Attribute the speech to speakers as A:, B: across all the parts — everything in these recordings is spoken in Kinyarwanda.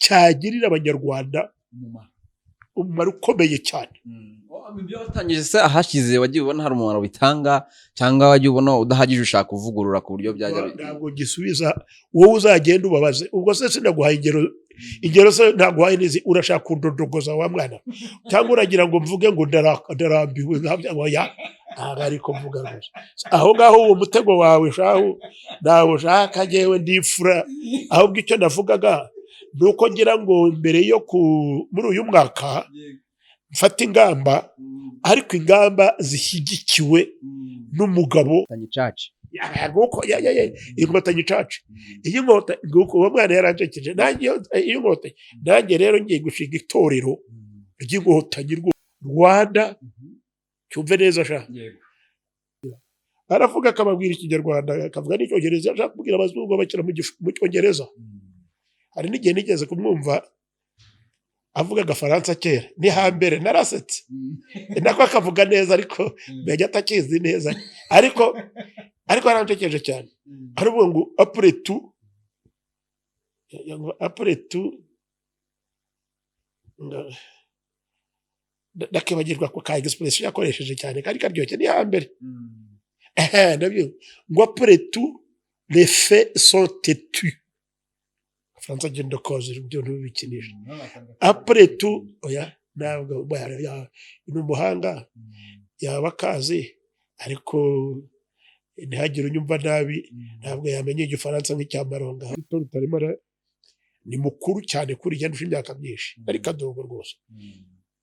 A: Cyagirira Abanyarwanda umumaro ukomeye cyane.
B: Ibyo watangije se ahashize, wagiye ubona hari umumaro bitanga, cyangwa wagiye ubona udahagije, ushaka kuvugurura ku buryo byajya
A: Ntabwo gisubiza. Wowe uzagenda ubabaze. Ubwo se sinaguhaye ingero? Ingero se ntaguhaye n'izi? Urashaka kundodogoza, wa mwana, cyangwa uragira ngo mvuge ngo ndarambiwe? Oya, ntabwo ariko mvuga rwose. Aho ngaho uwo mutego wawe shahu ntawe ushaka. Njyewe ndifura. Ahubwo icyo navugaga ni uko ngira ngo mbere yo ku muri uyu mwaka mfate ingamba, ariko ingamba zishyigikiwe n'umugabo.
B: Inkotanyi caci.
A: Nguko ya Inkotanyi cacu, iyi nkota, nguko uwo mwana yarancekeje. Nanjye iyo nkotanyi, nanjye rero ngiye gushinga itorero ry'Inkotanyi Rwanda. Cyumve neza sha. Aravuga, akababwira Ikinyarwanda, akavuga n'Icyongereza. Ashaka kubwira abazungu bakira mu Cyongereza. Hari n'igihe nigeze kumwumva avuga Agafaransa kera, ni hambere, narasetse. Nako akavuga neza, ariko menya atakizi neza, ariko yarancekeje cyane. Aravuga ngo "Après tout, après tout", ndakibagirwa ko ka expression yakoresheje cyane kari karyoshye, ni hambere. Ehe, ndabyo ngo "Après tout, les faits sont têtus". Faransa agenda koza ibyo, ntubikinisha. Après tout, oya, ntabwo ni umuhanga, yaba akazi, ariko ntihagire unyumva nabi, ntabwo yamenya Igifaransa nk'icya Maronga. Rutaremara ni mukuru cyane kuri njye, ndusha imyaka myinshi, ariko adogo rwose,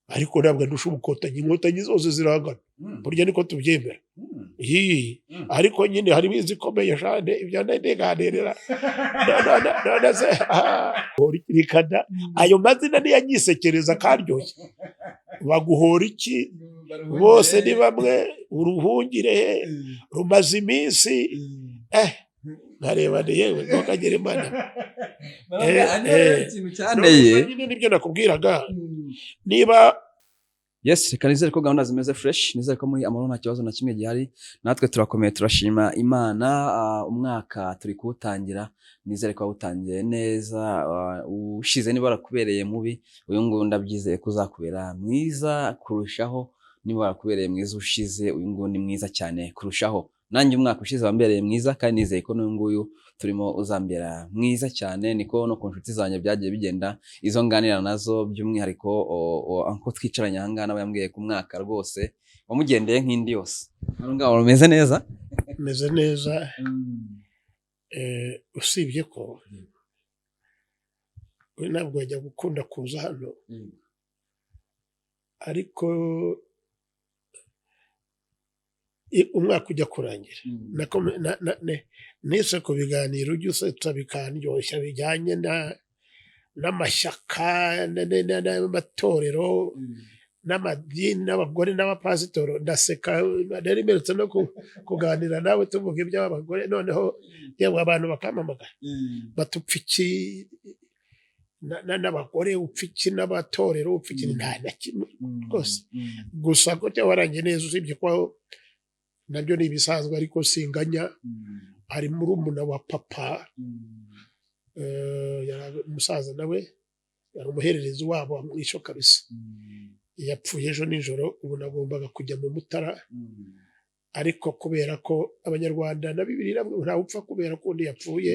A: ariko ntabwo andusha ubukotanyi. Inkotanyi zose zirangana burya, niko tubyemera. Yii, ariko nyine harimo izikomeye cyane, ibyo ntiganirira. None se rikada ayo mazina niyanyisekereza karyoshye. Baguhora iki? Bose ni bamwe. Uruhungire he rumaze iminsi, nkareba ni yewe, ntukagira Imana.
B: Ikintu cyanteye
A: Nyine nibyo nakubwiraga niba
B: Yes, reka nizere ko gahunda zimeze fresh, nizere ko muri amahoro, nta kibazo na kimwe gihari. Natwe turakomeye, turashima Imana. Umwaka turi kuwutangira, nizere ko wawutangiye neza. Ushize niba warakubereye mubi, uyu nguyu ndabyizeye ko uzakubera mwiza kurushaho. Niba warakubereye mwiza ushize, uyu nguyu ni mwiza cyane kurushaho. Nanjye umwaka ushize wambereye mwiza, kandi nizeye ko n'uyu nguyu turimo uzambera mwiza cyane. Niko no ku nshuti zanjye byagiye bigenda, izo nganira nazo, by'umwihariko uncle twicaranye aha ngaha, nawe yambwiye ko umwaka rwose wamugendeye nk'indi yose. Aho ngaho rumeze neza?
A: Meze neza, usibye ko we ntabwo yajya gukunda kuza hano, ariko umwaka ujya kurangira nise ku biganiro ujya usetsa bikandyoshya, bijyanye n'amashyaka n'amatorero n'amadini n'abagore n'abapasitoro, ndaseka. Nari mperutse no kuganira nawe tuvuga iby'abagore, noneho yewe abantu bakampamagara bati: "Upfa iki n'abagore? Upfa iki n'abatorero? Upfa iki?" Nta na kimwe rwose, gusa gutya warangiye neza, usibye ko nabyo ni ibisanzwe, ariko singanya. Hari murumuna wa papa, yari umusaza, nawe yari umuhererezi wabo wamwishe kabisa. Yapfuye ejo nijoro. Ubu nagombaga kujya mu Mutara, ariko kubera ko Abanyarwanda na Bibiri ntawe upfa kubera ko undi yapfuye,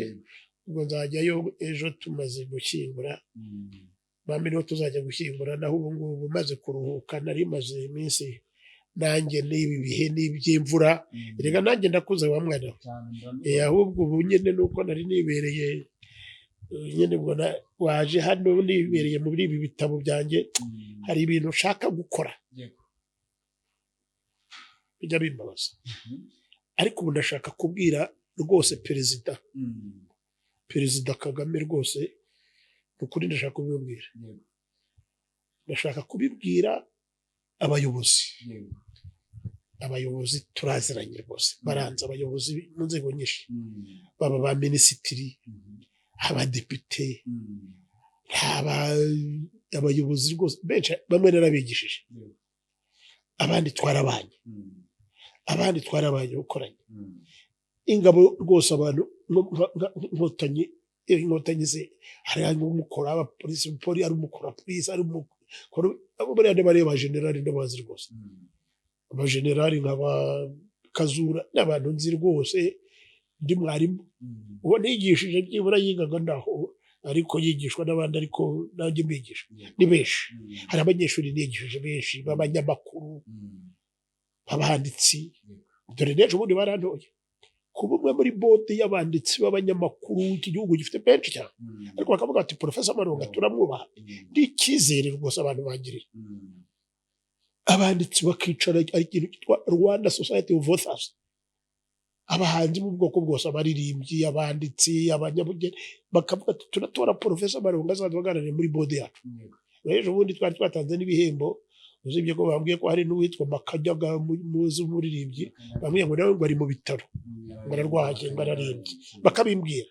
A: ubwo nzajyayo ejo tumaze gushyingura. Bamwe niho tuzajya gushyingura. Naho ubu ngubu maze kuruhuka, nari maze iminsi nanjye n'ibi bihe n'iby'imvura. Erega nanjye ndakuze, wa mwana we. Ahubwo ubu nyine nuko nari nibereye, nyine ubwo waje hano nibereye muri ibi bitabo byanjye. Hari ibintu ushaka gukora bijya bimbabaza, ariko ubu ndashaka kubwira rwose Perezida Kagame rwose, ni ukuri ndashaka kubibabwira, ndashaka kubibwira abayobozi. Abayobozi turaziranye rwose, baranze, abayobozi mu nzego nyinshi, baba ba minisitiri, abadepite, haba abayobozi rwose benshi. Bamwe narabigishije, abandi twarabanye, abandi twarabanye gukoranye ingabo rwose, abantu Inkotanyi Inkotanyi se, hari umukora abapolisi, poli, ari umukora polisi, ari umukora abo, bariya n'abariya ba generali ndabazi rwose. Abajenerali nka ba Kazura n'abantu nzi rwose. Ndi mwarimu, uwo nigishije byibura yigaga ndaho, ariko yigishwa n'abandi, ariko nanjye mbigisha. Ni benshi. Hari abanyeshuri nigishije benshi b'abanyamakuru, b'abanditsi. Dore n'ejo bundi barantoye kuba umwe muri board y'abanditsi b'abanyamakuru. Iki gihugu gifite benshi cyane, ariko bakavuga bati: "Profesa Malonga turamwubaha." Ni icyizere rwose abantu bagirira. Abanditsi bakicara, ari ikintu cyitwa Rwanda Society of Authors, abahanzi b'ubwoko bwose, abaririmbyi, abanditsi, abanyabugeni, bakavuga ati: "Turatora Profesa Malonga azaza ahagarariye muri board yacu." Ejo bundi twari twatanze n'ibihembo, usibye ko bambwiye ko hari n'uwitwa Makajyaga, muzi, umuririmbyi, bambwiye ngo nawe ngo ari mu bitaro, ngo ararwaye, ngo ararembye, bakabimbwira.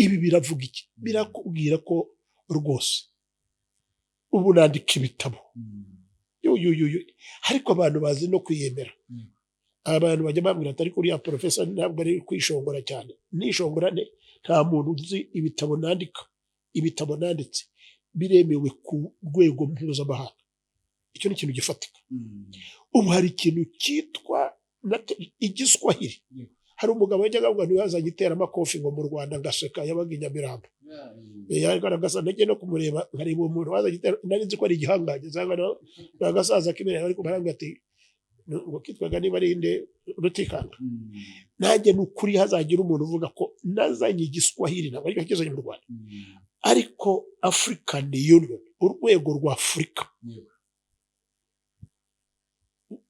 A: Ibi biravuga iki? Birakubwira ko rwose ubu nandika ibitabo. Yu, yu, yu, yu. Ariko abantu bazi no kwiyemera. Abantu bajya bambwira ati: "Ariko uriya porofesa ntabwo ari kwishongora cyane." Nishongora ne? Nta muntu uzi ibitabo nandika. Ibitabo nanditse biremewe ku rwego mpuzamahanga. Icyo ni ikintu gifatika. Ubu hari ikintu cyitwa igiswahili. Hari umugabo wajyaga avuga ntiwazanye iteramakofi ngo mu Rwanda, ngaseka. Yabaga i Nyamirambo. Yagaragaza, nagiye no kumureba, nkareba uwo muntu wazanye itera, nari nzi ko ari igihangange, nsanga ni agasaza k'imbere, ariko barambwira ati ngo kitwaga niba ari inde, Rutikanga. Nanjye ni ukuri, hazagira umuntu uvuga ko nazanye igiswahili, ntabwo aricyo kizanye mu Rwanda, ariko African Union, urwego rwa Afurika,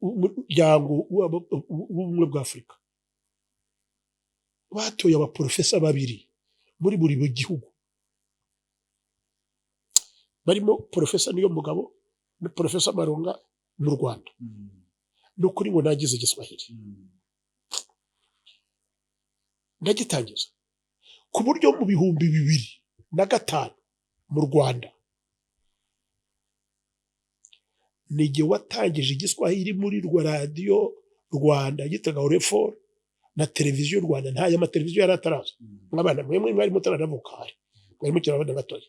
A: umuryango w'Ubumwe bwa Afurika, batoye abaporofesa babiri muri buri gihugu, barimo Porofesa Niyo Mugabo na Porofesa Malonga mu Rwanda. Ni ukuri ngo nagize igiswahili, ndagitangiza ku buryo mu 2005 mu Rwanda ni jye watangije igiswahili muri rwa Radiyo Rwanda yitaga Orinfor na Televiziyo Rwanda. Nta mateleviziyo yari ataraza. Mwabana mwe mwari mutaranavuka, hari mwari mukiri abana batoya.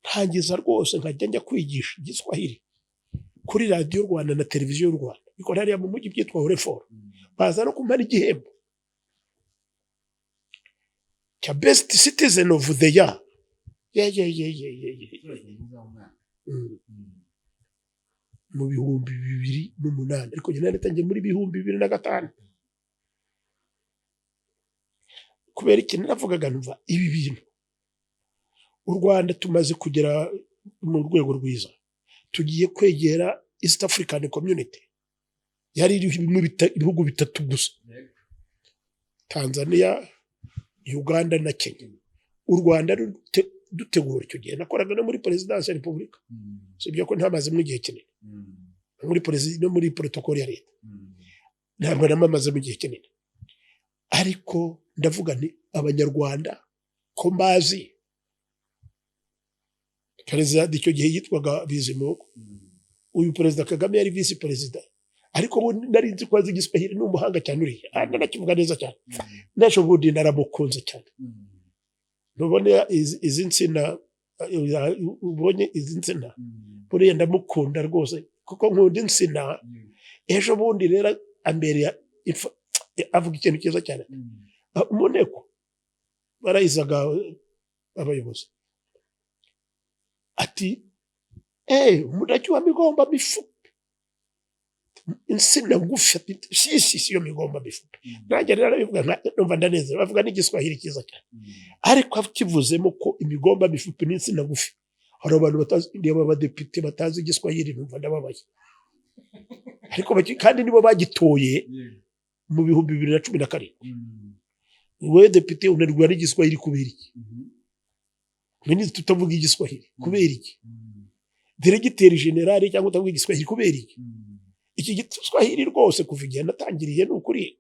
A: Ntangiza rwose, nkajya njya kwigisha igiswahili kuri Radiyo Rwanda na Televiziyo Rwanda, bikora hariya mu mujyi byitwa Orinfor. Baza no kumpa n'igihembo cya best citizen of the year. Ye ye ye ye ye ye! Mu 2008, ariko njye naratangiye muri 2005. Kubera ikintu navugaga, numva ibi bintu, u Rwanda tumaze kugera mu rwego rwiza, tugiye kwegera East African Community yari iriho ibihugu bitatu gusa: Tanzania, Uganda na Kenya. U Rwanda dutegura, icyo gihe nakoraga no muri Perezidansi ya Repubulika, sibyo ko ntamazemo igihe kinini muri perezida no muri protocole ya leta, ntabwo namamazemo igihe kinini, ariko ndavuga nti: "Abanyarwanda ko mbazi." Perezida icyo gihe yitwaga Bizimungu, uyu Perezida Kagame yari visi perezida, ariko ubu nari nzi ko azi igiswahili, ni umuhanga cyane uriya. Nanakivuga neza cyane. N'ejo bundi naramukunze cyane. Ntubone izi nsina? Ubonye izi nsina? Buriya ndamukunda rwose kuko nkunda insina. Ejo bundi rero ambereye avuga ikintu cyiza cyane. Mu nteko barayizaga abayobozi, ati: "Mnajua migomba mifupi, insina ngufi." Ati: "Sisi siyo migomba mifupi." Nanjye rero arabivuga numva ndanezerewe. Bavuga n'igiswahili cyiza cyane, ariko akivuzemo ko imigomba mifupi n'insina ngufi, hari abantu batazi, niba abadepite batazi igiswahili, numva ndababaye. Ariko kandi nibo bagitoye mu 2017. Wowe depite unanirwa n'igiswahili kubera iki? Minisitiri utavuga igiswahili kubera iki? Directeur général cyangwa utavuga igiswahili kubera iki? Iki giswahili rwose, kuva igihe natangiriye, ni ukuri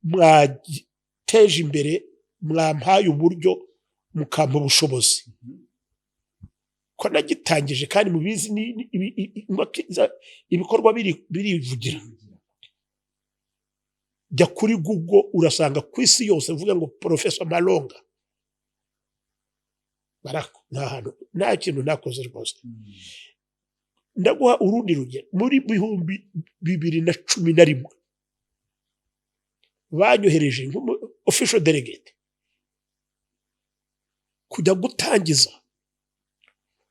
A: mwagiteje imbere, mwampaye uburyo, mukampa ubushobozi, ko nagitangije kandi mubizi, ibikorwa birivugira. Jya kuri Google, urasanga ku isi yose uvuga ngo Profesa Malonga. Barako nta hantu, nta kintu nakoze rwose. Ndaguha urundi rugero: muri 2011 banyohereje nk'umu official delegate kujya gutangiza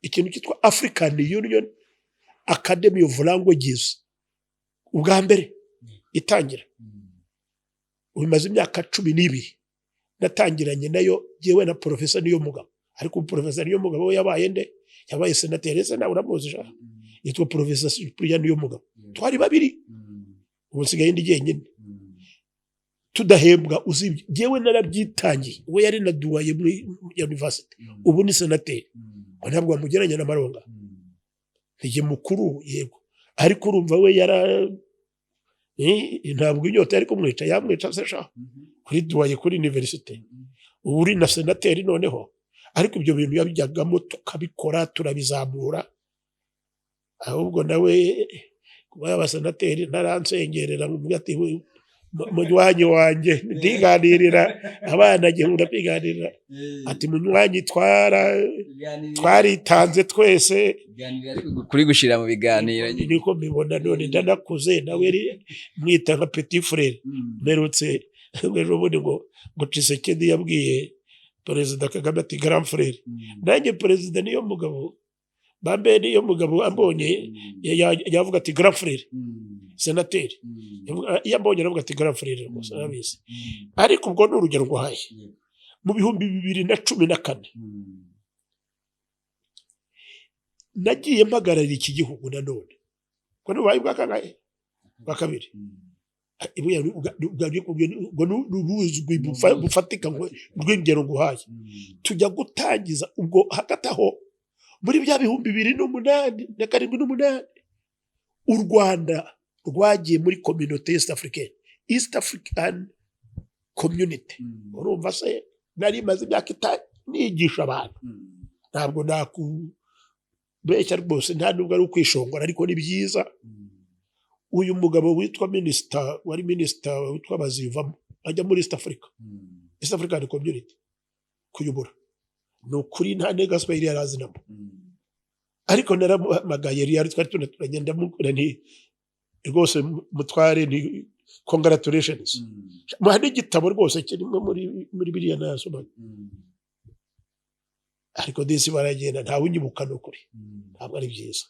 A: ikintu cyitwa African Union Academy of Languages. Ubwa mbere itangira, bimaze imyaka 12. Natangiranye nayo jyewe na Porofesa Niyo Mugabo. Ariko ubu Porofesa Niyo Mugabo we yabaye nde? Yabaye senateri. Ese nawe uramuzi sha? Yitwa Porofesa Cyprien Niyo Mugabo. Twari babiri, ubu nsigaye ndi jyenyine, tudahembwa. Uzibye jyewe narabyitangiye. We yari na doyen muri university, ubu ni senateri. Ngo ntabwo bamugereranya na Maronga. Nijye mukuru, yego, ariko urumva we yara ntabwo inyota yari kumwica, yamwica se sha, kuri doyen kuri université, ubu uri na senateri noneho? Ariko ibyo bintu yabijyagamo, tukabikora, turabizamura. Ahubwo nawe kuba yaba senateri ntaransengerera ngo ati: "Munywanyi wanjye," ndiganirira abana, nkunda kwiganirira, ati: "Munywanyi, twaritanze twese."
B: Kuri gushira mu biganiro.
A: Niko mbibona. None ndanakuze, nawe mwita nka petit frère. Mperutse ejo bundi ngo Tshisekedi yabwiye Perezida Kagame ati: "Grand frère." Nanjye Perezida Niyo Mugabo bambe, Niyo Mugabo ambonye yavuga ati: "Grand frère senateri." Iyo ambonye aravuga ati: "Grand frère." Rwose arabizi. Ariko ubwo ni urugero nguhaye. Mu 2014 nagiye mpagararira iki gihugu nanone. Ubwo nubaye ubwa kangahe? Bwa kabiri. Ubwo ni ubuzwi bufatika rw'ingero nguhaye. Tujya gutangiza ubwo. Hagati aho, muri bya 2008 na karindwi n'umunani, u Rwanda rwagiye muri Communauté East Africaine, East African Community. Urumva se, nari maze imyaka 5 nigisha abantu. Ntabwo nakubeshya rwose, nta nubwo ari ukwishongora, ariko ni byiza. Uyu mugabo witwa minisita, wari minisita witwa Bazivamo, ajya muri East Africa, East African Community kuyobora. Ni ukuri nta n'igiswahili yari azi namo, ariko naramuhamagaye, yari twari tunaturanye, ndamubwira nti: "Rwose mutware, ni congratulations." Muha n'igitabo rwose kirimo muri biriya nasomaga. Ariko disi baragenda, ntawe unyibuka. Ni ukuri ntabwo ari byiza,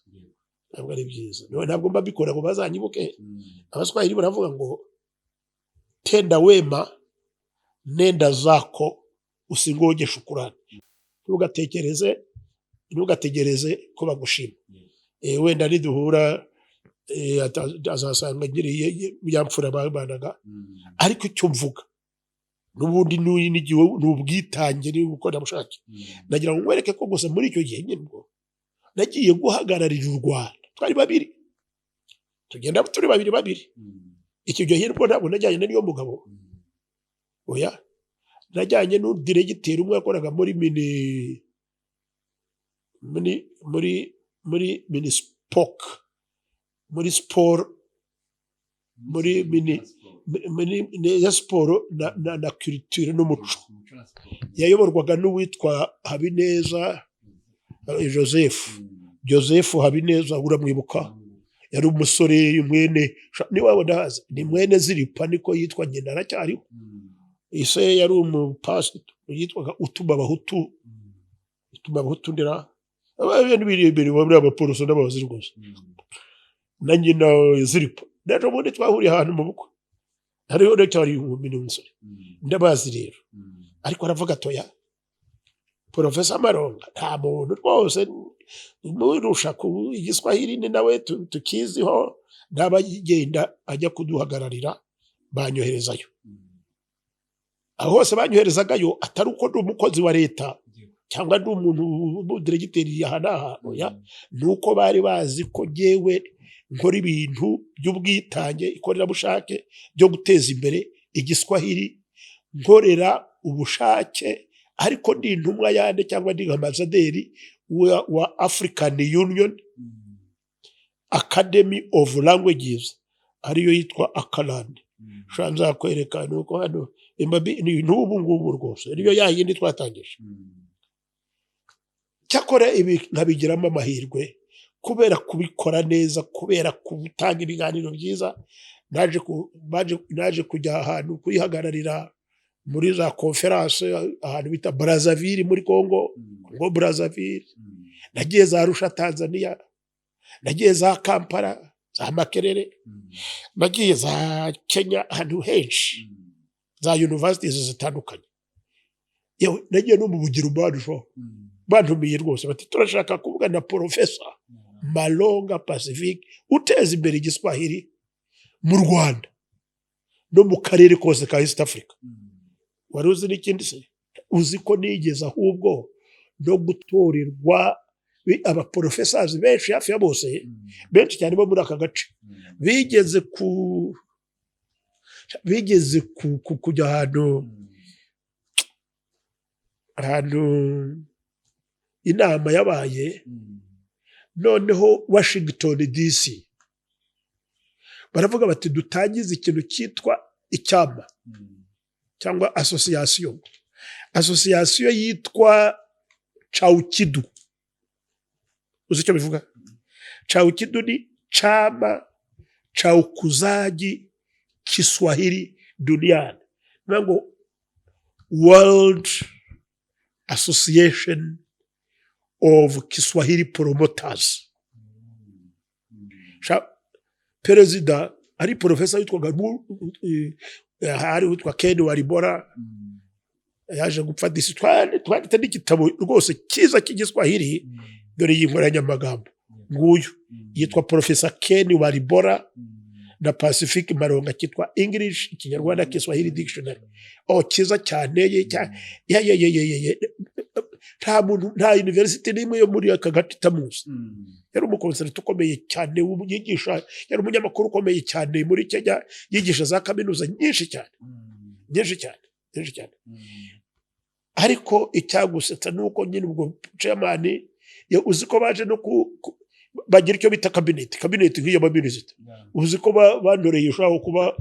A: ntabwo ari byiza. Ntabwo mba mbikora ngo bazanyibuke. Abaswahili baravuga ngo: "Tenda wema, nenda zako, usingoje shukurani." Ntugatekereze, ntugategereze ko bagushima. Wenda niduhura azasanga ngiriye ya mfura babanaga. Ariko icyo mvuga n'ubundi n'igihe ni ubwitange, ni ubukorerabushake. Nagira ngo nkwereke ko gusa muri icyo gihe nyine ubwo nagiye guhagararira u Rwanda, twari babiri, tugenda turi babiri babiri. Icyo gihe ubwo ntabwo najyanye na Niyo Mugabo, oya, najyanye n'udiregiteri umwe yakoraga muri mini muri muri muri Minispoc, muri siporo, muri mini muri ya siporo na culture n'umuco, yayoborwaga n'uwitwa Habineza Joseph. Joseph Habineza uramwibuka? Yari umusore mwene, niba ndahazi, ni mwene Ziripa, niko yitwa. Nyina aracyariho. Ise yari umupasiteri yitwaga Utuma Abahutu, Utuma Abahutu ndera ibintu biri imbere muri abaporoso n'abazi rwose, na nyina Ziripa. Rero ubundi twahuriye ahantu mu bukwe, hariho cyari inkumi n'umusore, ndabazi rero. Ariko aravuga atoya: "Porofesa Maronga, nta muntu rwose umurusha ku igiswahili, ni nawe tukiziho, n'abagenda ajya kuduhagararira." Banyoherezayo. Aho hose banyoherezagayo, atari uko ndi umukozi wa leta cyangwa ndi umuntu w'umudiregiteri aha n'aha, oya, ni uko bari bazi ko jyewe nkora ibintu by'ubwitange, ikorerabushake byo guteza imbere igiswahili, nkorera ubushake, ariko ndi intumwa yande cyangwa ndi ambasaderi wa African Union Academy of Languages, ariyo yitwa ACALAN. Ushobora nzakwereka, ni uko hano ni n'ubu ngubu rwose, ariyo ya yindi twatangije. Cyakora ibi nkabigiramo amahirwe kubera kubikora neza, kubera gutanga ibiganiro byiza. Naje kujya ahantu kuyihagararira muri za conférence, ahantu bita Brazzaville muri Congo, Congo Brazzaville. Nagiye za Arusha, Tanzania, nagiye za Kampala, za Makerere, nagiye za Kenya, ahantu henshi, za universities zitandukanye. Yewe, nagiye no mu Bugerumani sho, bantumiye rwose, bati: "Turashaka kuvuga na Porofesa Malonga Pacifique uteza imbere Igiswahili mu Rwanda no mu karere kose ka East Africa." Wari uzi n'ikindi se? Uzi ko nigeze ahubwo no gutorerwa abaporofesazi benshi, hafi ya bose, benshi cyane bo muri aka gace, bigeze kujya ahantu inama yabaye, noneho Washington DC, baravuga bati: "Dutangize ikintu cyitwa icyama cyangwa association yitwa Caukidu." Uzi icyo bivuga? Caukidu ni Chama cha Ukuzaji Kiswahili Duniani, bivuga ngo World Association of Kiswahili Promoters. Perezida ari porofesa witwaga hari witwa Ken Walibora, yaje gupfa disi. Twanditse n'igitabo rwose cyiza cy'Igiswahili. Dore iyi nkoranyamagambo, nguyu yitwa Porofesa Ken Walibora na Pacific Maronga, cyitwa English Kinyarwanda Kiswahili Dictionary. Oh, cyiza cyane ye ya ya ya ya ya ya. Nta muntu, nta university n'imwe yo muri aka gace itamuzi. Yari umuconsultant ukomeye cyane yigisha, yari umunyamakuru ukomeye cyane muri Kenya, yigisha za kaminuza nyinshi cyane, nyinshi cyane, nyinshi cyane. Ariko icyagusetsa ni uko nyine ubwo chairman uzi ko baje no bagira icyo bita cabinet nk'iy'abaminisitiri. Uzi ko bantoreye ushobora kuba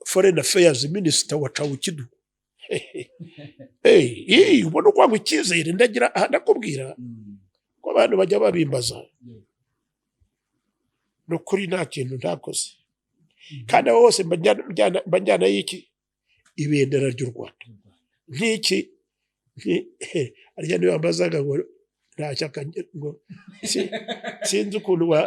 A: foreign affairs minister wa Cawukidu? Hey, ubona ukwanga icyizere. Ndagira aha ndakubwira ko abantu bajya babimbaza. Ni ukuri nta kintu ntakoze, kandi abo bose mba njyana y'iki? Ibendera ry'u Rwanda. Nk'iki harya niyo wambazaga ngo nta shyaka ngo sinzi ukuntu wa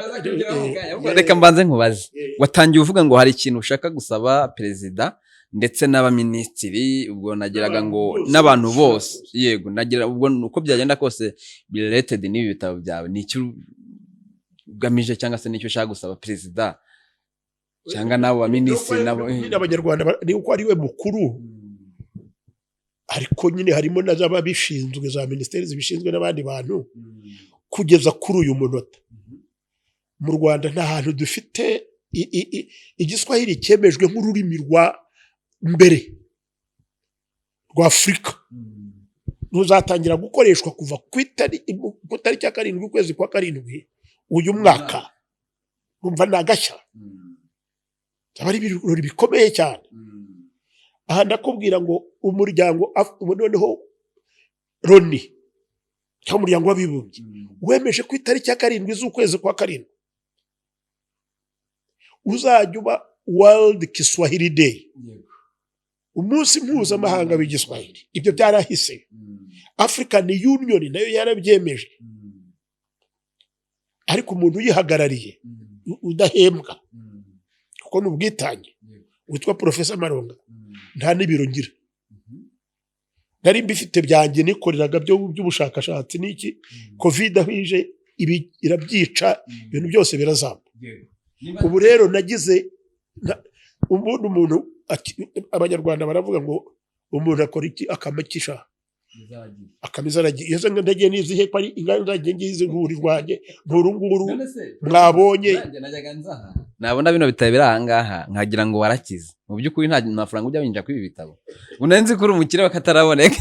B: Reka mbanze nkubaze. Watangiye uvuga ngo hari ikintu ushaka gusaba perezida ndetse n'abaminisitiri, ubwo nagiraga ngo
A: n'abantu bose.
B: N'abantu bose, yego. Nagira ubwo uko byagenda kose related n'ibi bitabo byawe, ni icyo ugamije cyangwa se nicyo ushaka gusaba perezida cyangwa n'abo baminisitiri nabo?
A: Nyine Abanyarwanda ni uko ari we mukuru, ariko nyine harimo n'ababishinzwe, za minisiteri zibishinzwe n'abandi bantu. Kugeza kuri uyu munota mu Rwanda nta hantu dufite Igiswahili cyemejwe nk'ururimi rwa mbere rwa Afurika. Ruzatangira gukoreshwa kuva ku itariki ya 7 ukwezi kwa 7 uyu mwaka. Urumva ni agashya, byaba ari ibirori bikomeye cyane. Aha ndakubwira ngo umuryango ubu noneho Loni cyangwa Umuryango w'Abibumbye wemeje ku itariki ya 7 z'ukwezi kwa 7 uzajya uba World Kiswahili Day, umunsi mpuzamahanga w'Igiswahili. Ibyo byarahise. African Union nayo yarabyemeje, ariko umuntu uyihagarariye udahembwa, kuko ni ubwitange, witwa Porofesa Maronga, nta n'ibiro ngira. Nari mbifite byanjye nikoreraga by'ubushakashatsi n'iki, Covid aho ije ibi irabyica, ibintu byose birazamba. Ubu rero nagize ubundi umuntu Abanyarwanda baravuga ngo umuntu akora iki akamakisha akameza aragiye. Iyo ndagiye nizihe ko ari inka nzagiye ngize urwuri rwanjye nturu nguru mwabonye?
B: Nabona bino bitabo biri ahangaha nkagira ngo warakize. Mu by'ukuri nta mafaranga ujya winjira kuri ibi bitabo. Ubu nari nzi ko uri umukire w'akataraboneka.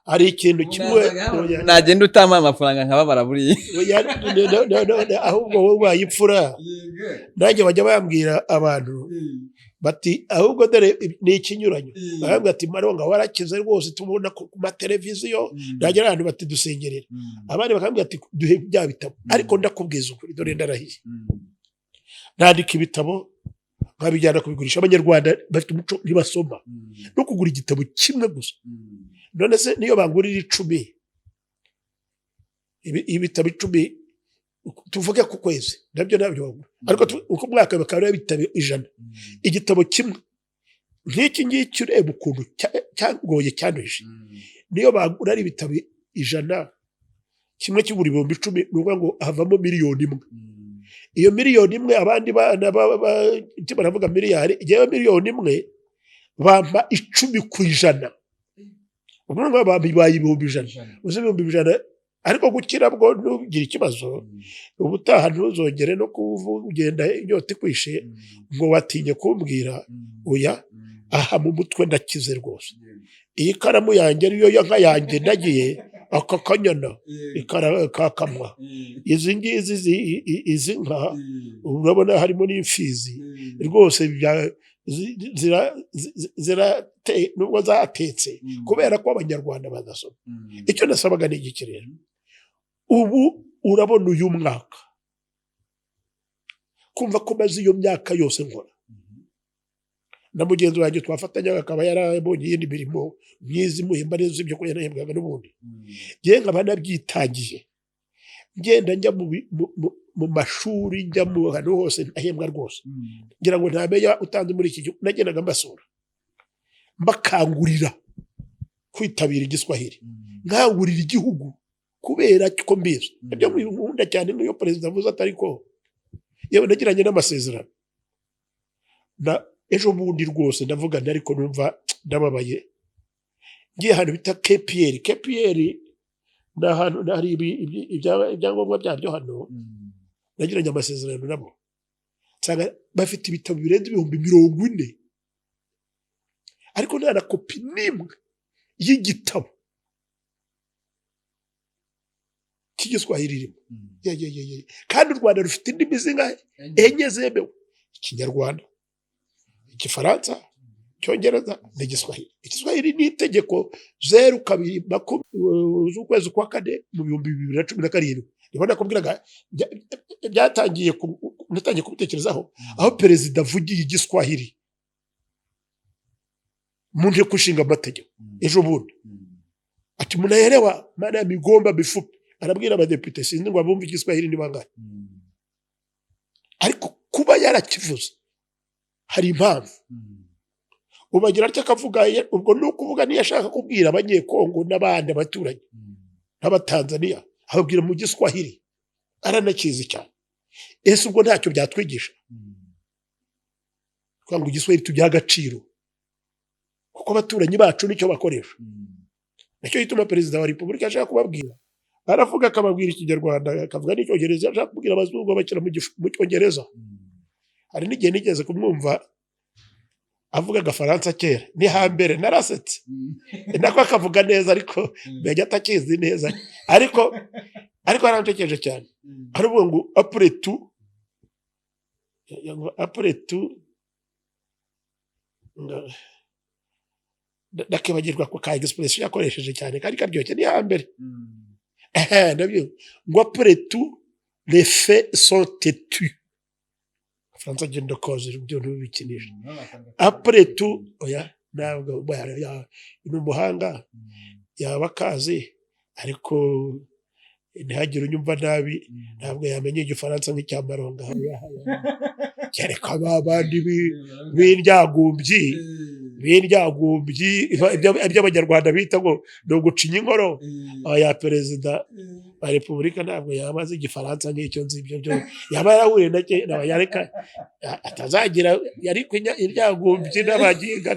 A: Hari ikintu kimwe
B: Nagenda utampaye amafaranga nkababara buriya.
A: Oya, no, ahubwo wowe ubaye imfura. Nanjye bajya bambwira abantu. Bati ahubwo dore ni ikinyuranyo. Baravuga ati: "Malonga, warakize rwose, tubona ku mateleviziyo." Nagera ahantu bati: "Dusengerera." Abandi bakambwira ati: "Duhe bya bitabo." Ariko ndakubwiza ukuri, dore ndarahiye, nandika ibitabo nkabijyana kubigurisha. Abanyarwanda bafite umuco, ntibasoma, no kugura igitabo kimwe gusa. None se niyo bangurira 10, ibitabo 10 tuvuge ku kwezi, nabyo ntabyo bagura. Ariko uko umwaka bakaba ari ibitabo 100, igitabo kimwe nk'iki ngiki, ureba ukuntu cyagoye, cyanduhije, niyo bagura ari ibitabo 100, kimwe kigura 10,000, ni ukuvuga ngo havamo miliyoni 1. Iyo miliyoni 1, abandi bana icyo baravuga miliyari, igihe miliyoni 1 bampa 10%, ubwo ngo bampa 100,000. Uzi 100,000? Ariko gukira bwo ntugire ikibazo. Ubutaha ntuzongere no kugenda inyota ikwishe ngo watinye kumbwira. Oya, aha mu mutwe ndakize rwose. Iyi karamu yanjye ariyo nka yanjye ndagiye aka kanyana kakamwa izi ngizi, izi nka urabona harimo n'imfizi rwose, nubwo zatetse kubera ko Abanyarwanda badasoma. Icyo nasabaga ni igiki rero? Ubu urabona uyu mwaka, kumva ko maze iyo myaka yose nkora, na mugenzi wanjye twafatanyaga akaba yarabonye iyindi mirimo myiza imuhemba neza, ibyo ko yanahembwaga n'ubundi, njyewe nkaba nabyitangiye, ngenda njya mu mashuri, njya mu hantu hose ntahembwa rwose. Ngira ngo ntamenya utanze muri iki gihugu. Nagendaga mbasura, mbakangurira kwitabira Igiswahili, nkangurira igihugu kubera ko mbizi. Ibyo nkunda cyane niyo perezida avuze atari ko yewe nagiranye n'amasezerano na ejo bundi rwose. Ndavuga nti ariko numva ndababaye, ngiye ahantu bita KPR. KPR ni ahantu hari ibyangombwa byabyo hano. Nagiranye amasezerano nabo, nsanga bafite ibitabo birenze 40,000, ariko nta na kopi n'imwe y'igitabo cy'Igiswahili irimo. Ye, ye, ye, ye. Kandi u Rwanda rufite indimi zingahe? Enye zemewe: Ikinyarwanda, Igifaransa, Icyongereza n'Igiswahili. Igiswahili ni itegeko 02 z'ukwezi kwa kane mu 2017. Niho nakubwiraga byatangiye natangiye kubitekerezaho, aho perezida avugiye Igiswahili mu Nteko Ishinga Amategeko ejo bundi, ati: "Mnaelewa maana ya migomba mifupi?" Arabwira abadepite, sinzi ngo abumve Igiswahili ni bangahe, ariko kuba yarakivuze hari impamvu. Ubagira atya akavuga, ubwo ni ukuvuga niyo ashaka kubwira Abanyekongo n'abandi abaturanyi n'Abatanzaniya, ababwira mu Giswahili, aranakizi cyane. Ese ubwo ntacyo byatwigisha kugira ngo Igiswahili tugihe agaciro? Kuko abaturanyi bacu nicyo bakoresha. Nicyo gituma perezida wa repubulika ashaka kubabwira, aravuga akababwira Ikinyarwanda, akavuga n'Icyongereza. Ashaka kubwira abazungu, bashyira mu Cyongereza. Hari n'igihe nigeze kumwumva avuga Agafaransa kera, ni hambere, narasetse nako akavuga neza, ariko menya atakizi neza, ariko arantekereje cyane. Aravuga ngo après tout, après tout, ndakibagirwa ko ka expression yakoresheje cyane kari karyoshye, ni hambere. Ehe, ndabyo ngo: "Après tout, les faits sont têtus." Faransa agenda koza ibyo ntubikinisha. Après tout, oya, ntabwo ni umuhanga, yaba akazi, ariko ntihagire unyumva nabi, ntabwo yamenya Igifaransa nk'icya Maronga. Kereka ba bandi b'indyagumbyi, ibyo Abanyarwanda bita ngo ni ugucinya inkoro. Oya, perezida wa repubulika ntabwo yaba azi Igifaransa nk'icyo nzi. Ibyo byo yaba yarahuriye na yareka atazagira ariko indyagumbyi n'abaginga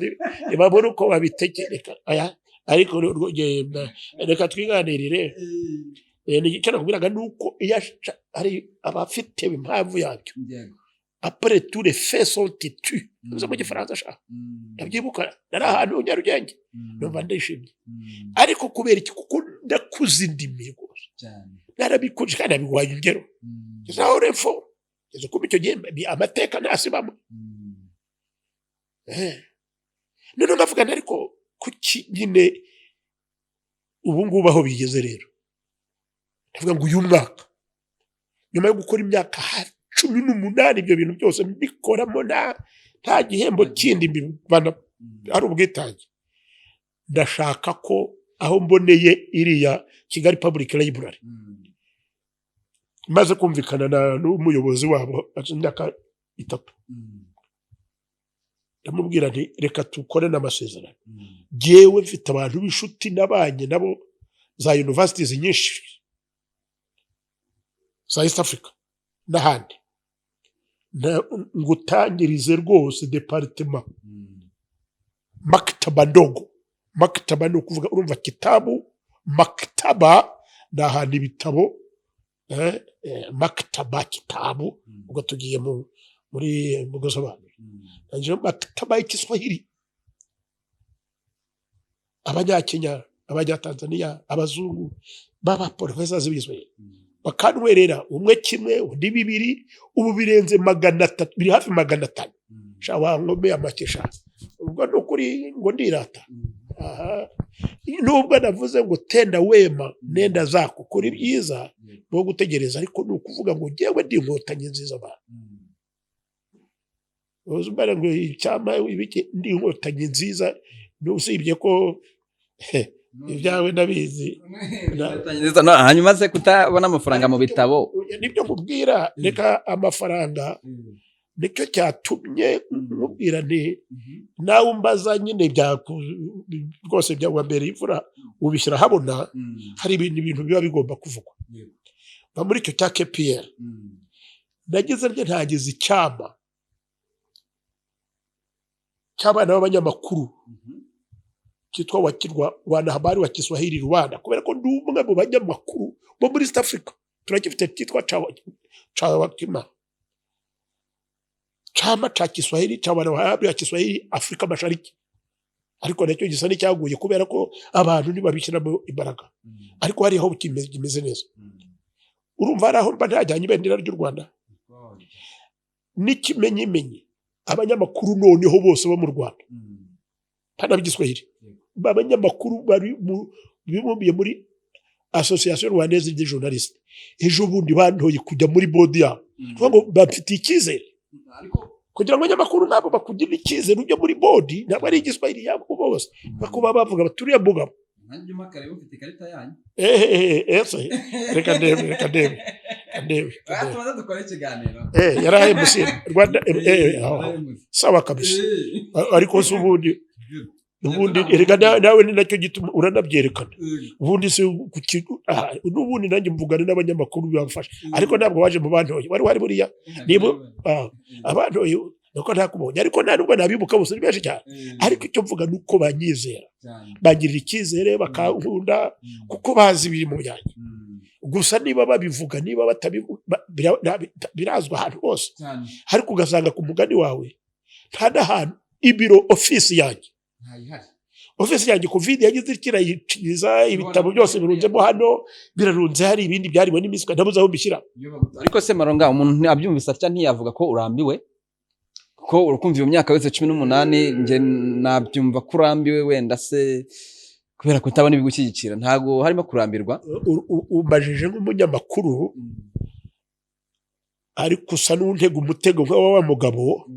A: ntibabona uko babitekereka. Oya, ariko reka twiganirire. Icyo nakubwiraga ni uko iyo hari abafite impamvu yabyo. "Après tout, les faits sont têtus." Bivuze mu Gifaransa ashaka. Ndabyibuka, nari ahantu Nyarugenge, numva ndishimye. Ariko kubera iki? Kuko ndakuze indimi rwose, narabikuje kandi nabiguhaye ingero. Ngeze aho refo ngeze kuba icyo gihe amateka ntasibamo. Noneho ndavuga nti ariko kuki nyine ubu ngubu aho bigeze rero, ndavuga ngo uyu mwaka, nyuma yo gukora imyaka hafi 18, ibyo bintu byose mbikoramo nta gihembo kindi mbibana, ari ubwitange, ndashaka ko aho mboneye iriya Kigali Public Library, maze kumvikana n'umuyobozi wabo imyaka 3, ndamubwira nti reka tukore n'amasezerano. Jyewe mfite abantu b'inshuti nabanye nabo za universities nyinshi za East Africa n'ahandi, ngutangirize rwose département, maktaba ndogo. Maktaba ni ukuvuga, urumva kitabu, maktaba ni ahantu ibitabo, maktaba kitabu, ubwo tugiye muri mu gusobanura. Nangije maktaba y'Ikiswahili, Abanyakenya, Abanyatanzania, abazungu baba professors b'Igiswahili bakantwerera, umwe kimwe, undi bibiri. Ubu birenze 300, biri hafi 500. Sha wankomeye amakesha, ubwo ni ukuri ngo ndirata. Aha, nubwo navuze ngo tenda wema nenda zako, kora ibyiza no gutegereza, ariko ni ukuvuga ngo njyewe ndi Inkotanyi nziza. Abantu uzi mbara ngo icyama ibiki, ndi Inkotanyi nziza, usibye ko ibyawe ndabizi.
B: No, hanyuma se kutabona amafaranga mu bitabo?
A: Nibyo nkubwira, reka amafaranga nicyo cyatumye nkubwira nti nawe umbaza nyine rwose byawambere imvura ubishyira habona. Hari ibintu biba bigomba kuvugwa. Ba muri icyo cya KPL, nagize rye ntagize icyama cy'abana b'abanyamakuru cyitwa Wakirwa Wanahabari wa Kiswahili Rwanda, kubera ko ndi umwe mu banyamakuru bo muri East Africa turagifite cyitwa Chawakima, chama cha Kiswahili cha wanahabari wa Kiswahili Afrika Mashariki, ariko nacyo gisa n'icyaguye kubera ko abantu ntibabishyiramo imbaraga, ariko hariho kimeze neza. Urumva hari aho mba ntajyanye ibendera ry'u Rwanda n'ikimenyimenyi, abanyamakuru noneho bose bo mu Rwanda, hano b'igiswahili, abanyamakuru bari bibumbiye muri Association Rwandaise des Journalistes, ejo bundi bantoye kujya muri board yabo. Kuvuga ngo bamfitiye icyizere. Kugira ngo abanyamakuru nabo bakugirire icyizere ujye muri board, ntabwo ari igiswahili yabo bose, bakuba bavuga bati uriya mugabo. Ehehe, ese reka ndebe, reka ndebe, reka ndebe, reka ndebe.
B: Tumaze dukora ikiganiro.
A: Yarahaye musi Rwanda, aho. Sawa kabisa. Ariko se ubundi erega nawe ni nacyo gituma uranabyerekana. Ubundi se aha, n'ubundi nanjye mvugana n'abanyamakuru bibafasha, ariko ntabwo waje mu bantoye wari wari buriya niba abantoye nuko ntakubonye, ariko nta nubwo nabibuka bose, ni benshi cyane. Ariko icyo mvuga ni uko banyizera, bangirira icyizere, bakankunda kuko bazi ibiri mu byanjye. Gusa niba babivuga, niba batabivuga, birazwi ahantu hose, ariko ugasanga ku mugani wawe nta n'ahantu ibiro, ofisi yanjye, ofisi yanjye COVID yagize ikirayicinyiza, ibitabo byose birunzemo hano, birarunze, hari ibindi byariwe n'imiswa, ntabuze aho mbishyira.
B: Ariko se Maronga, umuntu abyumvise atya ntiyavuga ko urambiwe? Ko urukumva iyo myaka yose 18, njye nabyumva ko urambiwe, wenda se kubera kutabona ibigushyigikira, ntabwo harimo kurambirwa?
A: Umbajije nk'umunyamakuru, ariko usa n'untega umutego nka wa mugabo.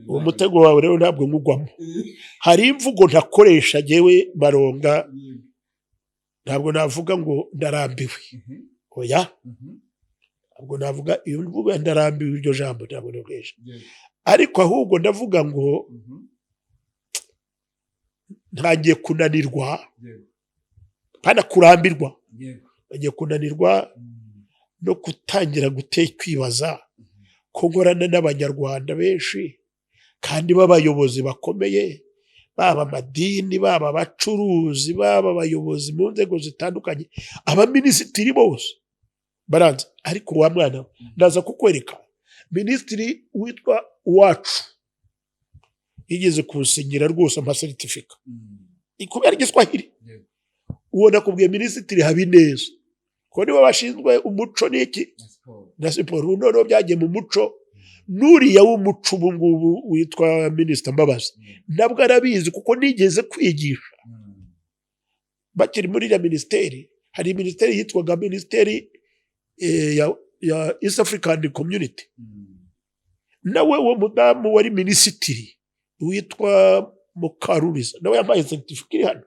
A: Uwo mutego wawe rero ntabwo nkugwamo. Hari imvugo ntakoresha jyewe Maronga. Ntabwo navuga ngo ndarambiwe, oya. Ntabwo navuga iyo mvugo ya ndarambiwe, iryo jambo ntabwo nikoresha, ariko ahubwo ndavuga ngo ntangiye kunanirwa, pana kurambirwa, ntangiye kunanirwa no gutangira kwibaza ko nkorana n'Abanyarwanda benshi kandi b'abayobozi bakomeye, baba amadini, baba abacuruzi, baba abayobozi mu nzego zitandukanye, abaminisitiri bose baranze. Ariko wa mwana we, ndaza kukwereka minisitiri witwa Uwacu yigeze kuwusinyira rwose amacertificat kubera Igiswahili. Uwo nakubwiye, Minisitiri Habineza, ko nibo bashinzwe umuco n'iki na siporo. Ubu noneho byagiye mu muco. N'uriya w'umuco ubu ngubu witwa Minisita Mbabazi nabwo arabizi, kuko nigeze kwigisha bakiri muri iriya minisiteri. Hari minisiteri yitwaga minisiteri ya East African Community. Nawe uwo mudamu wari minisitiri witwa Mukaruriza nawe yampaye certificate iri hano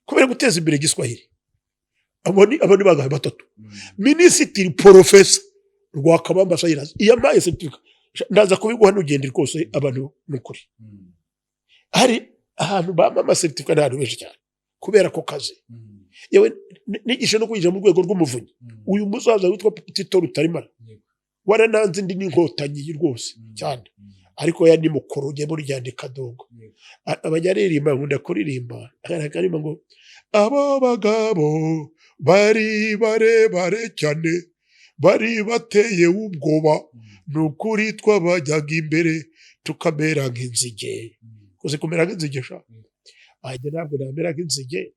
A: kubera guteza imbere Igiswahili. Abo ni bangahe? Batatu. Minisitiri Porofesa Rwakabamba Silas yampaye certificate, ndaza kubiguha n'ugende rwose. Abantu ni ukuri, hari ahantu bampa amacertificat, ni ahantu benshi cyane kubera ako kazi. Yewe, nigisha no kwigisha mu rwego rw'umuvunyi. Uyu musaza witwa Tito Rutaremara warananze indi n'inkotanyi rwose cyane, ariko ya ni mukuru, ujye muryandika dogo. Abajya aririmba, nkunda kuririmba, akaririmba ngo abo bagabo bari barebare cyane, bari bateye ubwoba, ni ukuri twabajyaga imbere tukamera nk'inzige. Uzi kumera nk'inzige sha? Ajya ntabwo namera nk'inzige.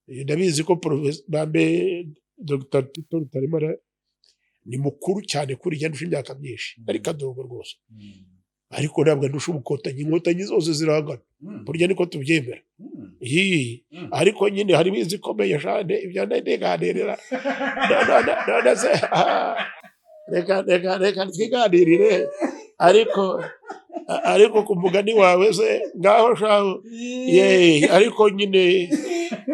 A: Ndabizi ko bambe Dr Tito Rutaremara ni mukuru cyane kuri njye, ndusha imyaka myinshi, ari kadogo rwose, ariko ntabwo andusha ubukotanyi. Inkotanyi zose zirangana burya, niko tubyemera. Yii, ariko nyine harimo izikomeye shane, ibyo ndiganirira. None se, reka twiganirire, ariko ku mugani wawe se ngaho shaho ye, ariko nyine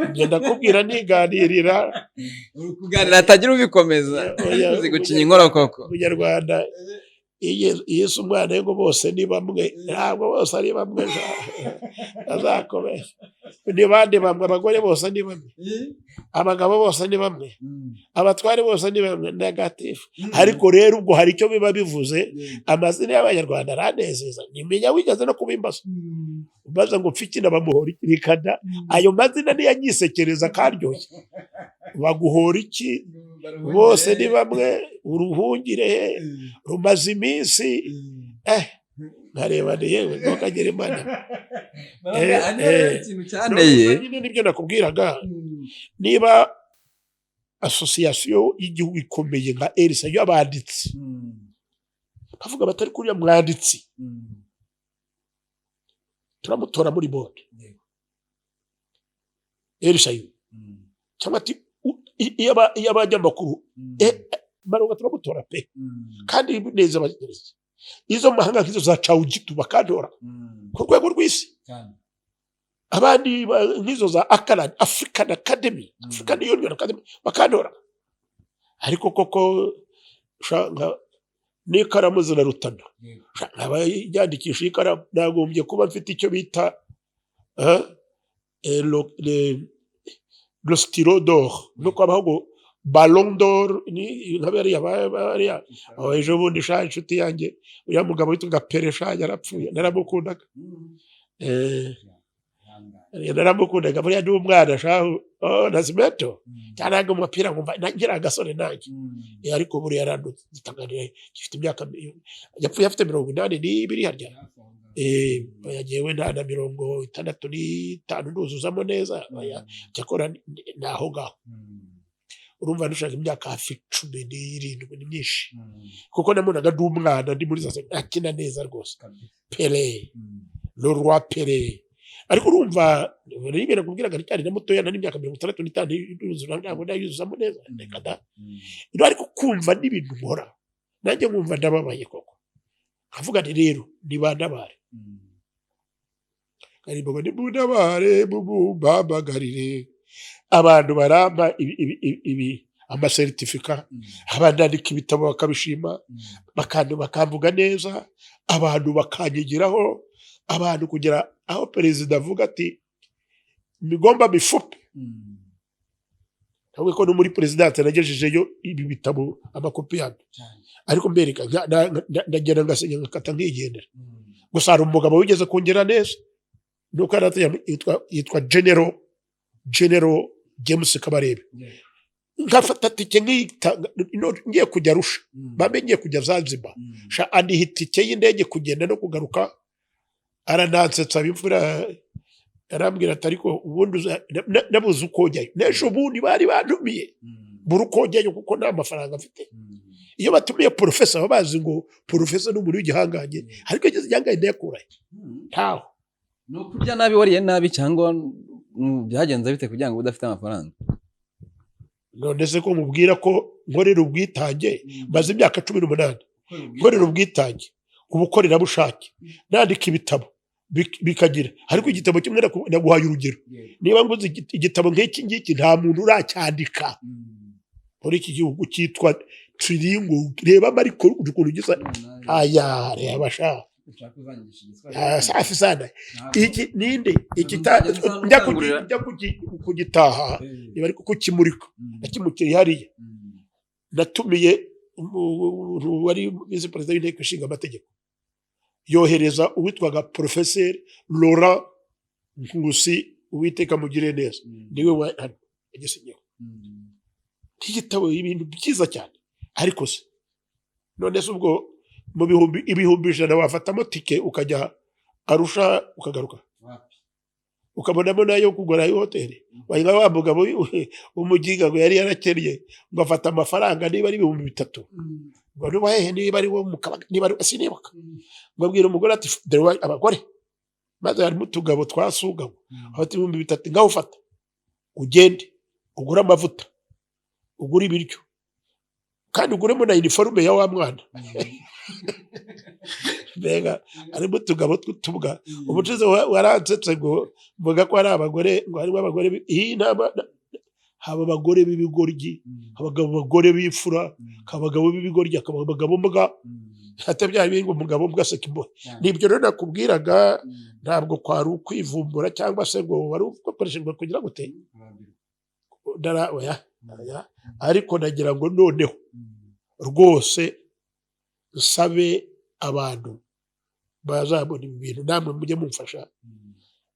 A: ngenda kubwira niganirira.
B: Uri kuganira hatagira ubikomeza.
A: Oya.
B: Uzi gucinya inkoro koko.
A: Umunyarwanda iyo se umwana we ngo bose ni bamwe, ntabwo bose ari bamwe sha. Azakomeza ni bande bamwe? Abagore bose ni bamwe, abagabo bose ni bamwe, abatware bose ni bamwe? Négatif. Ariko rero ubwo hari icyo biba bivuze. Amazina y'Abanyarwanda aranezeza. Nimenya wigeze no kubimbaza, umbaza ngo mfike na bamuhora iki? Rikada ayo mazina niyanyisekereza karyoshye. Baguhora iki? Bose ni bamwe. Uruhungire he? Rumaze iminsi nkareba ni yewe ntukagire Imana.
B: Ikintu cyanteye
A: Nyine nibyo nakubwiraga, niba association y'igihugu ikomeye nka ERSA y'abanditsi bavuga batari kuriya mwanditsi turamutora muri board ERSA yo, cyangwa ati iy'abanyamakuru Malonga turamutora pe, kandi neza abagereza izo mu mahanga nk'izo za Cawugitu bakantora ku rwego rw'isi, abandi nk'izo za ACARAN, African Academy, African Union Academy, bakantora. Ariko koko sha, n'ikaramu zirarutana. Sha, nkaba yandikisha ikaramu, nagombye kuba mfite icyo bita le stylo d'or, nuko habaho ngo Ballon d'Or, ni nka bariya bariya. Aho ejo bundi sha, inshuti yanjye uriya mugabo witwaga Pele sha yarapfuye, naramukundaga. Naramukundaga buriya ndi umwana shahu, oh, Nascimento cyangwa umupira nkumva nagira agasore nanjye. Ariko buriya yarandutanganiye, gifite imyaka, yapfuye afite 82 harya. Oya, jyewe nta na 65 nduzuzamo neza. Oya, cyakora ni aho ngaho. Urumva ndushaka imyaka hafi 17, ni myinshi, kuko namunaga ndi umwana, ndi muri za akina neza rwose, Pele, le roi Pele. Ariko urumva rero nakubwiraga cyane na mutoya, nari imyaka 65 nduzura, ntabwo ndayuzuzamo neza, reka da. Rero ariko kumva n'ibintu nkora nanjye nkumva ndababaye koko, nkavuga nti rero nibantabare, karimbo ngo nimuntabare, mumumpamagarire. Abantu barampa ibi amacertificat, abandandika ibitabo bakabishima, bakamvuga neza, abantu bakanyigiraho, abantu kugera aho perezida avuga ati migomba mifupi. Ntabwo ko no muri perezidanse nagejejeyo ibi bitabo, amakopi yabyo, ariko mbereka ndagenda ngasinya, ngakata, nkigendera. Gusa hari umugabo wigeze kongera neza, nuko yari yitwa General James Kabarebe, nkafata tike nkiyita ngiye kujya Arusha, bambe ngiye kujya Zanzibar sha, andiha itike y'indege kugenda no kugaruka. Aranansetsa imfura, arambwira ati ariko ubundi nabuze uko njyayo, n'ejo bundi bari bantumiye buri uko njyayo kuko nta mafaranga mfite. Iyo batumiye porofesa, baba bazi ngo porofesa ni umuntu w'igihangange, ariko igeze igihangange ndayakurahe? Ntaho.
B: Ni ukurya nabi, wariye nabi, cyangwa byagenze bite kugira ngo ube udafite amafaranga?
A: None se ko mubwira ko nkorera ubwitange, maze imyaka 18 nkorera ubwitange, ubukorerabushake, nandika ibitabo bikagira, ariko igitabo kimwe naguhaye urugero, niba nguze igitabo nk'iki ngiki, nta muntu uracyandika muri iki gihugu, cyitwa Trilingo. Reba ariko ukuntu gisa. Aya, reba sha. Ah, safi sana. Iki ninde iki njya kugitaha, niba ariko kukimurika, nakimukiriye hariya. Natumiye umuntu wari visi perezida w'Inteko Ishinga Amategeko, yohereza uwitwaga Porofeseri Laurent Nkusi, Uwiteka mugire neza, niwe wa hano yagisinyeho igitabo, ibintu byiza cyane. Ariko se none se ubwo mu bihumbi 100,000 wafatamo tike ukajya Arusha ukagaruka, ukabonamo nayo kugura hoteli? Wahinga wa mugabo w'umuginga ngo yari yarakennye, ngo afata amafaranga, niba ari 3000, ngo niba hehe, niba ari wo mu Kabaga, niba ari, sinibuka, ngo abwira umugore ati: "Dore abagore maze harimo utugabo twasugamo, afata 3000, ngaho ufata ugende ugure amavuta, ugure ibiryo, kandi uguremo na iniforume ya wa mwana." Mbega harimo utugabo tw'utubwa! Ubushize waransetse ngo mvuga ko hari abagore, ngo harimo abagore iyi nama, haba abagore b'ibigoryi, abagabo, abagore b'imfura, hakaba abagabo b'ibigoryi, hakaba abagabo mbwa, hata bya bindi ngo umugabo mbwa aseka imbohe. Nibyo rero nakubwiraga, ntabwo kwari ukwivumbura cyangwa se ngo wari ukoreshejwe kugira gute. Oya, oya. Ariko nagira ngo noneho rwose nsabe abantu bazabona ibi bintu, namwe mujye mumfasha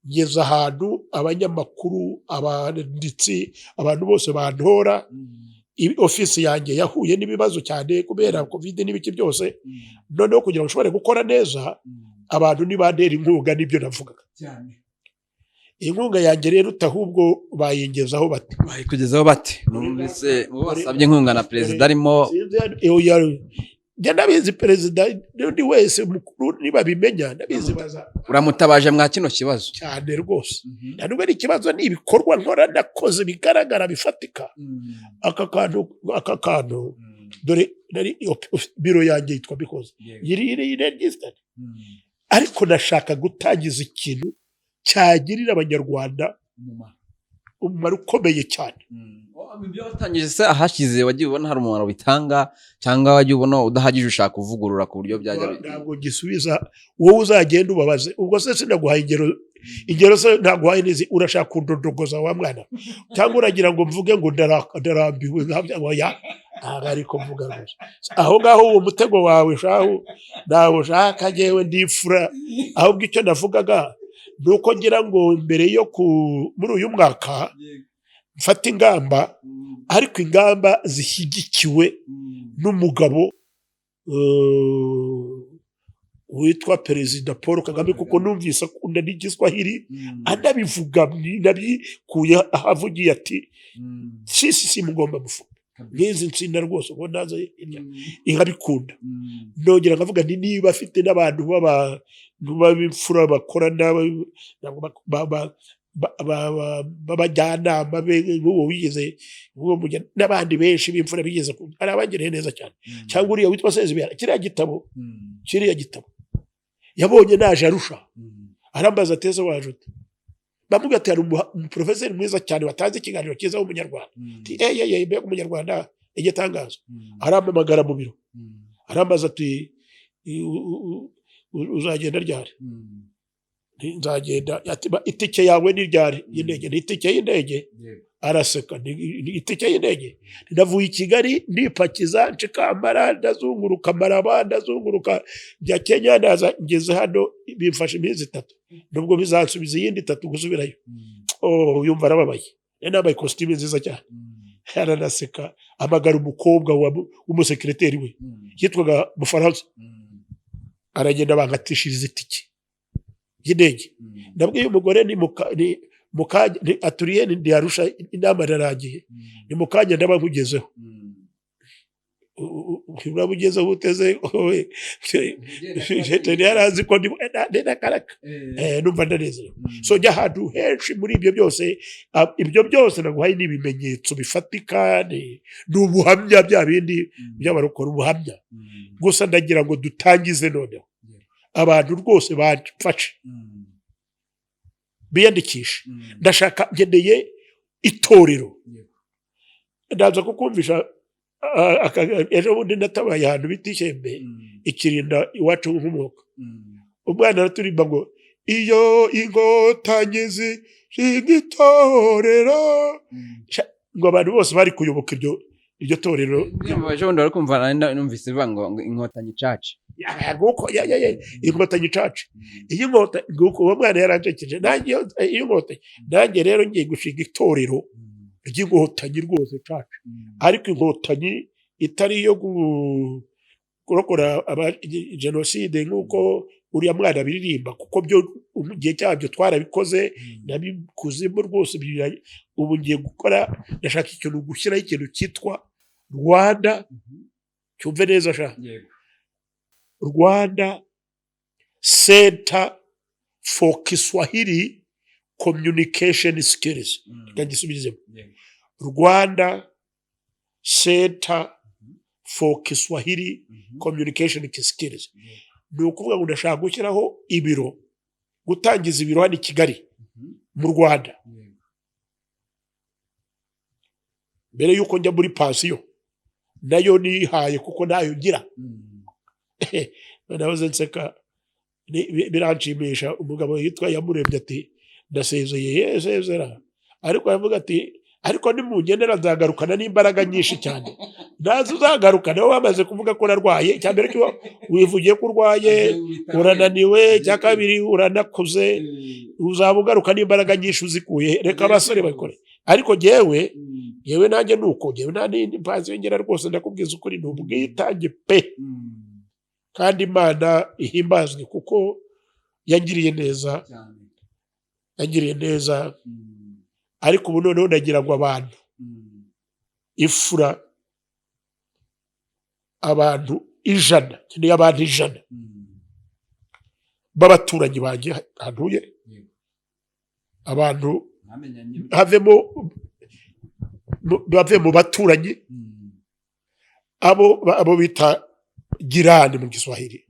A: ngeze ahantu abanyamakuru, abanditsi, abantu bose bantora. Ofisi yanjye yahuye n'ibibazo cyane kubera COVID n'ibiki byose. Noneho kugira ngo ushobore gukora neza, abantu nibantera inkunga, nibyo navugaga. Inkunga yanjye rero ahubwo bayingezaho bate?
B: Bayikugezaho bate? Numvise mu bo basabye inkunga na perezida arimo.
A: Sinzi, njye ndabizi, perezida n'undi wese mukuru nibabimenya, ndabizi baza.
B: Uramutabaje mwa kino kibazo?
A: Cyane rwose. Nta nubwo ari ikibazo, ni ibikorwa nkora, nakoze bigaragara, bifatika. Aka kantu dore, nari biro yanjye yitwa Bikoze, iri registered, ariko nashaka gutangiza ikintu cyagirira Abanyarwanda umumaro ukomeye cyane.
B: Ibyo watangije se ahashize, wagiye ubona hari umumaro bitanga, cyangwa wagiye ubona udahagije, ushaka kuvugurura ku buryo byajya
A: Ntabwo gisubiza, wowe uzagenda ubabaze. Ubwo se sinaguhaye ingero? Ingero se ntaguhaye n'izi? Urashaka kundodogoza wa mwana, cyangwa uragira ngo mvuge ngo ndarambiwe? Oya, ntabwo ariko mvuga gusa aho ngaho. Uwo mutego wawe shahu ntawo ushaka, njyewe ndifura. Ahubwo icyo navugaga ni uko ngira ngo mbere yo ku muri uyu mwaka mfate ingamba, ariko ingamba zishyigikiwe n'umugabo witwa Perezida Paul Kagame, kuko numvise akunda n'Igiswahili, anabivuga, nabikuye aho avugiye ati: "Sisi si mugomba mufuka nk'izi nsina rwose." Ubwo naza hirya nkabikunda, nongera nkavuga nti niba afite n'abantu b'imfura bakorana, b'abajyanama be, nk'uwo wigeze, nk'uwo n'abandi benshi b'imfura bigeze ari abangiriye neza cyane, cyangwa uriya witwa Sezibera. Kiriya gitabo yabonye naje Arusha, arambaza ati: "Ese waje ute?" Bamubwira ati: "Hari umuprofeseri mwiza cyane watanze ikiganiro cyiza w'Umunyarwanda." Ati: "Eye eye, mbega Umunyarwanda, igitangaza!" Arampamagara mu biro, arambaza ati: "Uzagenda ryari?" Nti: "Nzagenda." Ati: "Itike yawe ni ryari y'indege?" Ni itike y'indege. Araseka. Ni itike y'indege. Navuye i Kigali, ndipakiza, nshikambara, ndazunguruka Maraba, ndazunguruka bya Kenya, ndaza ngeze hano, bimfashe iminsi 3, nubwo bizansubiza iyindi 3 gusubirayo. Oh, yumva arababaye. Nari nambaye ikositimu nziza cyane. Aranaseka, amagara umukobwa w'umusekireteri we yitwaga Mufaransa, aragenda bankatishiriza itike y'indege. Ndabwiye umugore ni mukanya aturiye ni Arusha, inama irarangiye, ni mukanya ndaba nkugezeho. Uraba ugeze aho uteze wowe, yari azi ko ndi n'akaraka. Numva ndanezerewe. So njya ahantu henshi muri ibyo byose. Ibyo byose naguhaye ni ibimenyetso bifatika, ni ubuhamya, bya bindi by'abarokora, ubuhamya. Gusa ndagira ngo dutangize noneho abantu rwose bamfashe biyandikishe. Ndashaka, ngeneye itorero. Ndaza kukumvisha. Ejo bundi natabaye ahantu bita Ishyembe, ikirinda iwacu nk'umwuka. Umwana araturimba ngo iyo Inkotanyi zishinga itorero, ngo abantu bose bari kuyoboka iryo torero.
B: Indirimbo ejo bundi wari kumva, nari numvise ivuga ngo Inkotanyi Church.
A: Ya, nguko ya, Inkotanyi Church. Iyo inkota, nguko uwo mwana yarancekeje. Nanjye iyo Inkotanyi, nanjye rero ngiye gushinga itorero ry'Inkotanyi rwose, church, ariko Inkotanyi itari iyo kurokora jenoside nk'uko uriya mwana biririmba, kuko byo mu gihe cyabyo twarabikoze, nabikuzemo rwose. Ubu ngiye gukora, ndashaka ikintu, gushyiraho ikintu cyitwa Rwanda, cyumve neza sha, Rwanda Center for Kiswahili Communication Skills. Reka ngisubizemo: Rwanda Center for Kiswahili Communication Skills. Ni ukuvuga ngo ndashaka gushyiraho ibiro, gutangiza ibiro hano i Kigali mu Rwanda mbere y'uko njya muri pansiyo nayo nihaye, kuko nayo ngira. Nahoze nseka, biranshimisha. Umugabo yitwa Yamuremye ati: "Ndasezeye." Yesezera, ariko aravuga ati: "Ariko nimungenera nzagarukana n'imbaraga nyinshi cyane." Ntazi uzagarukana wowe wamaze kuvuga ko narwaye. Icya mbere cyo wivugiye ko urwaye, urananiwe. Icya kabiri, uranakuze. Uzaba ugaruka n'imbaraga nyinshi uzikuye? Reka abasore babikore. Ariko jyewe nanjye ni uko, jyewe nta n'indi pansiyo ngera rwose. Ndakubwiza ukuri, ni ubwitange pe. Kandi Imana ihimbazwe kuko yangiriye neza, yangiriye neza. Ariko ubu noneho ndagira ngo abantu, ifura, abantu 100, nkeneye abantu 100 b'abaturanyi banjye hantuye, abantu havemo bave mu baturanyi, abo bita jirani mu Giswahili,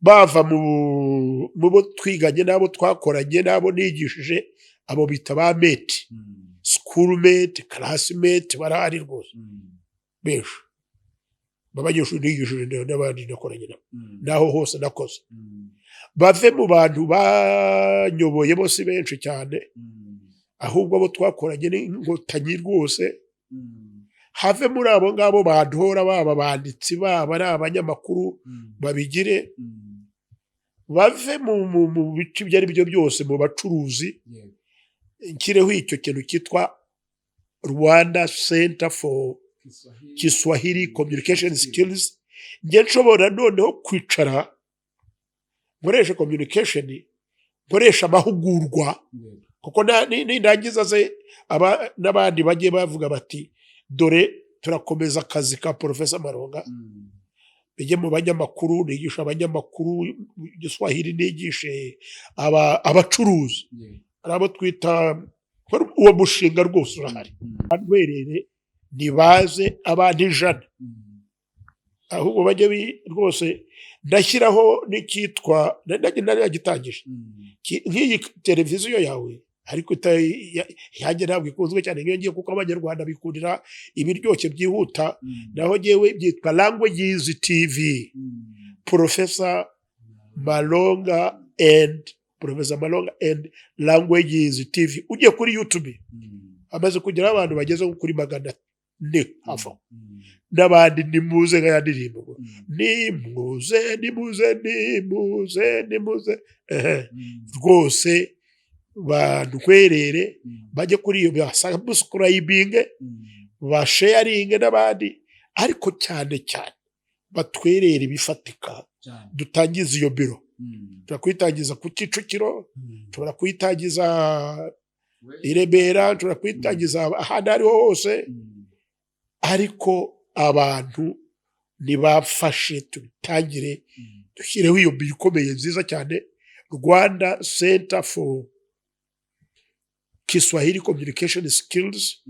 A: bava mu bo twiganye n'abo twakoranye n'abo nigishije, abo bita ba mate, schoolmate, classmate, barahari rwose benshi b'abanyeshuri nigishije n'abandi nakoranye nabo n'aho hose nakoze. Bave mu bantu banyoboye bose benshi cyane, ahubwo abo twakoranye n'Inkotanyi rwose, have muri abo ngabo bantora, baba abanditsi, baba ari abanyamakuru, babigire. Bave mu bice ibyo ari byo byose, mu bacuruzi. Nshyireho icyo kintu cyitwa Rwanda Center for Kiswahili Communication Skills. Njye nshobora noneho kwicara nkoresha communication, nkoresha amahugurwa, kuko nindangiza se n'abandi bajye bavuga bati: "Dore turakomeza akazi ka Porofesa Malonga." Bijye mu banyamakuru, nigisha abanyamakuru Igiswahili, nigishe abacuruzi, hari abo twita. Uwo mushinga rwose urahari. Ntwerere, nibaze abantu 100, ahubwo bajye rwose ndashyiraho n'icyitwa, nagitangije nk'iyi televiziyo yawe, ariko yanjye ntabwo ikunzwe cyane nk'iyo ngiye, kuko Abanyarwanda bikundira ibiryoshye byihuta. Naho ngewe byitwa Languages TV, Professor Malonga and Professor Malonga and Languages TV. Ugiye kuri YouTube amaze kugeraho abantu bageze nko kuri 400 hafi aho. N'abandi nimuze, nka ya ndirimbo ngo: "Nimuze, nimuze, nimuze, nimuze." Ehe, rwose bantwerere, bajye kuri iyo, basubscribinge, basharinge n'abandi, ariko cyane cyane batwerere ibifatika, dutangize iyo biro. Nshobora kuyitangiza ku Kicukiro, nshobora kuyitangiza i Remera, nshobora kuyitangiza ahandi aho ariho hose, ariko Abantu nibafashe tubitangire, dushyireho iyo biro ikomeye nziza cyane, Rwanda Center for Kiswahili Communication Skills.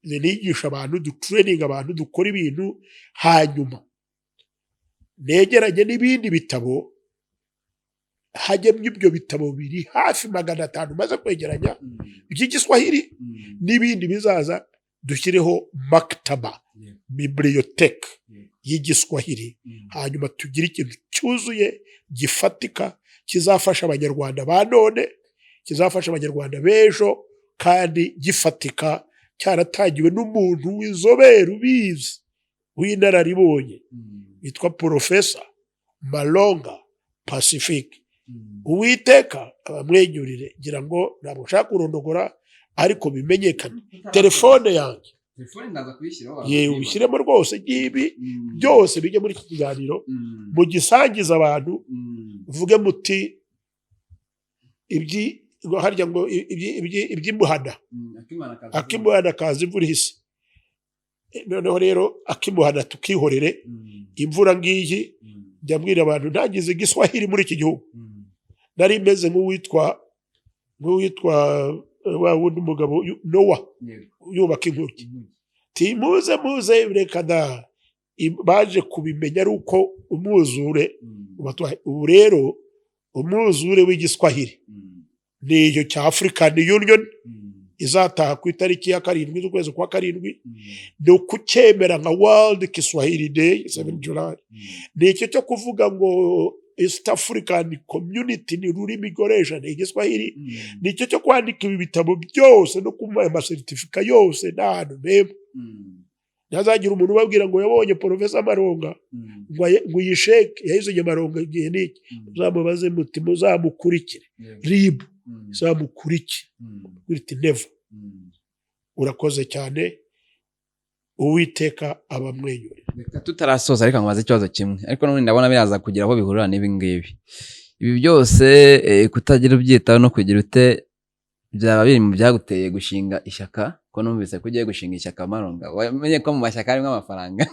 A: Nigisha abantu, dutraining abantu, dukora ibintu, hanyuma negeranye n'ibindi bitabo, hajyemo ibyo bitabo biri hafi 500 maze kwegeranya by'Igiswahili n'ibindi bizaza, dushyireho maktaba, bibliothèque y'Igiswahili, hanyuma tugire ikintu cyuzuye gifatika kizafasha Abanyarwanda ba none, kizafasha Abanyarwanda b'ejo, kandi gifatika, cyaratangiwe n'umuntu w'inzobere ubizi, w'inararibonye, witwa Porofesa Malonga Pacifique. Uwiteka abamwenyurire. Ngira ngo ntabwo nshaka kurondogora, ariko bimenyekane. Telefone yanjye,
B: Telefone ndaza kuyishyiraho.
A: Yewe, ubishyiremo rwose, ngibi byose bijye muri iki kiganiro, mugisangize abantu, uvuge muti ibyi ngo harya ngo iby'imuhana, akimuhana kaza imvura ihise. Noneho rero akimuhana tukihorere, imvura ngiyi. Njya mbwira abantu, ntagize Igiswahili muri iki gihugu, nari meze nk'uwitwa wa wundi mugabo Nowa yubaka inkuge. Ti muze muze, reka da. Baje kubimenya ari uko umwuzure ubatwaye. Ubu rero umwuzure w'Igiswahili ni icyo cya African Union izataha ku itariki ya 7 z'ukwezi kwa 7, ni ukucyemera nka World Kiswahili Day, 7 July. Ni icyo cyo kuvuga ngo East African Community ni ururimi ikoresha ni Igiswahili. Ni icyo cyo kwandika ibi bitabo byose no kumuha amasertifika yose n'ahantu mema. Ntazagira umuntu ubabwira ngo yabonye Porofesa Maronga ngo iyi sheke yayizinye Maronga igihe n'iki. Muzamubaze muti muzamukurikire, RIB izamukurikire, uti never. Urakoze cyane, Uwiteka abamwenyure.
B: Reka tutarasoza, reka nkubaze ikibazo kimwe, ariko n'ubundi ndabona biraza kugira aho bihurira n'ibi ngibi. Ibi byose, kutagira ubyitaho no kugira ute, byaba biri mu byaguteye gushinga ishyaka? Ko numvise ko ugiye gushinga ishyaka, Maronga, wamenye ko mu mashyaka harimo amafaranga?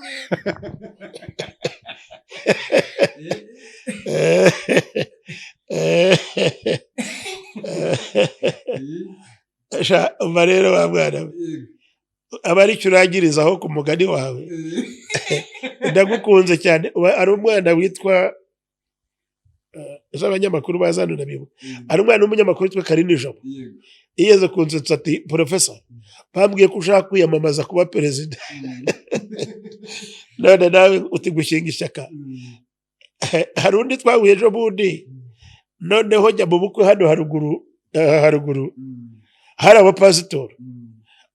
A: Sha, umva rero wa mwana we, aba ari cyo urangirizaho ku mugani wawe. Ndagukunze cyane. Ari umwana witwa z'abanyamakuru baza hano, ndabibuka, ari umwana w'umunyamakuru witwa Karine Jabo, yigeze kunsetsa ati: "Porofesa, bambwiye ko ushaka kwiyamamaza kuba perezida, none nawe uti gushinga ishyaka." Hari undi twahuye ejo bundi, noneho njya mu bukwe hano haruguru, aha haruguru hari abapasitori.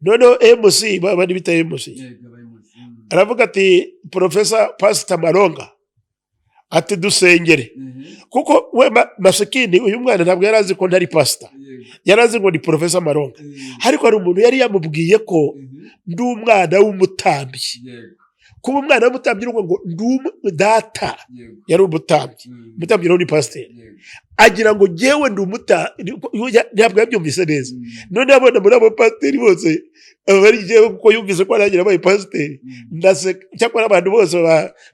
A: Noneho MC, bandi bita MC, aravuga ati: "Porofesa Pasita Maronga," ati, "dusengere." Kuko we masikini uyu mwana ntabwo yari azi ko ntari pasita, yari azi ngo ni Porofesa Maronga. Ariko hari umuntu yari yamubwiye ko ndi umwana w'umutambyi. Kuba umwana w'umutambyi ni ukuvuga ngo ndi data yari umutambyi, umutambyi rero ni pasiteri. Agira ngo jyewe ndi umutambyi, ntabwo yabyumvise neza. None abona muri abo pasiteri bose aba ari jyewe, kuko yumvise ko arangira abaye pasiteri. Ndaseka. Cyakora abantu bose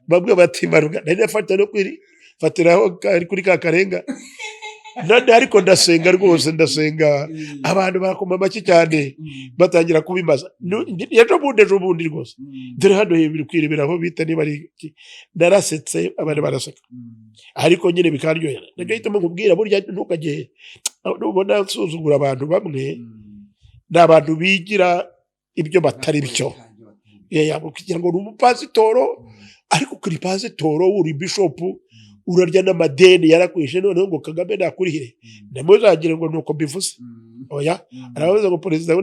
A: bamwe bati: "Maruga." Nari nafata no kwifatiraho kari kuri ka karenga none, ariko ndasenga rwose, ndasenga, abantu bakoma amashyi cyane, batangira kubimaza. Ejo bundi, ejo bundi rwose, dore hano hejuru kwirebera aho bita niba ari iki. Narasetse, abantu baraseka, ariko nyine bikaryohera. Nabyo hitamo nkubwira, burya ntukajye nubona nsuzugura abantu bamwe, ni abantu bigira ibyo batari byo. Kugira ngo ni umupasitoro, ariko kuri pasitoro uri bishopu, urarya n'amadeni yarakwishe. Noneho ngo Kagame nakurihire, ntimuzagire ngo nuko mbivuze. Oya, arabaza ngo perezida we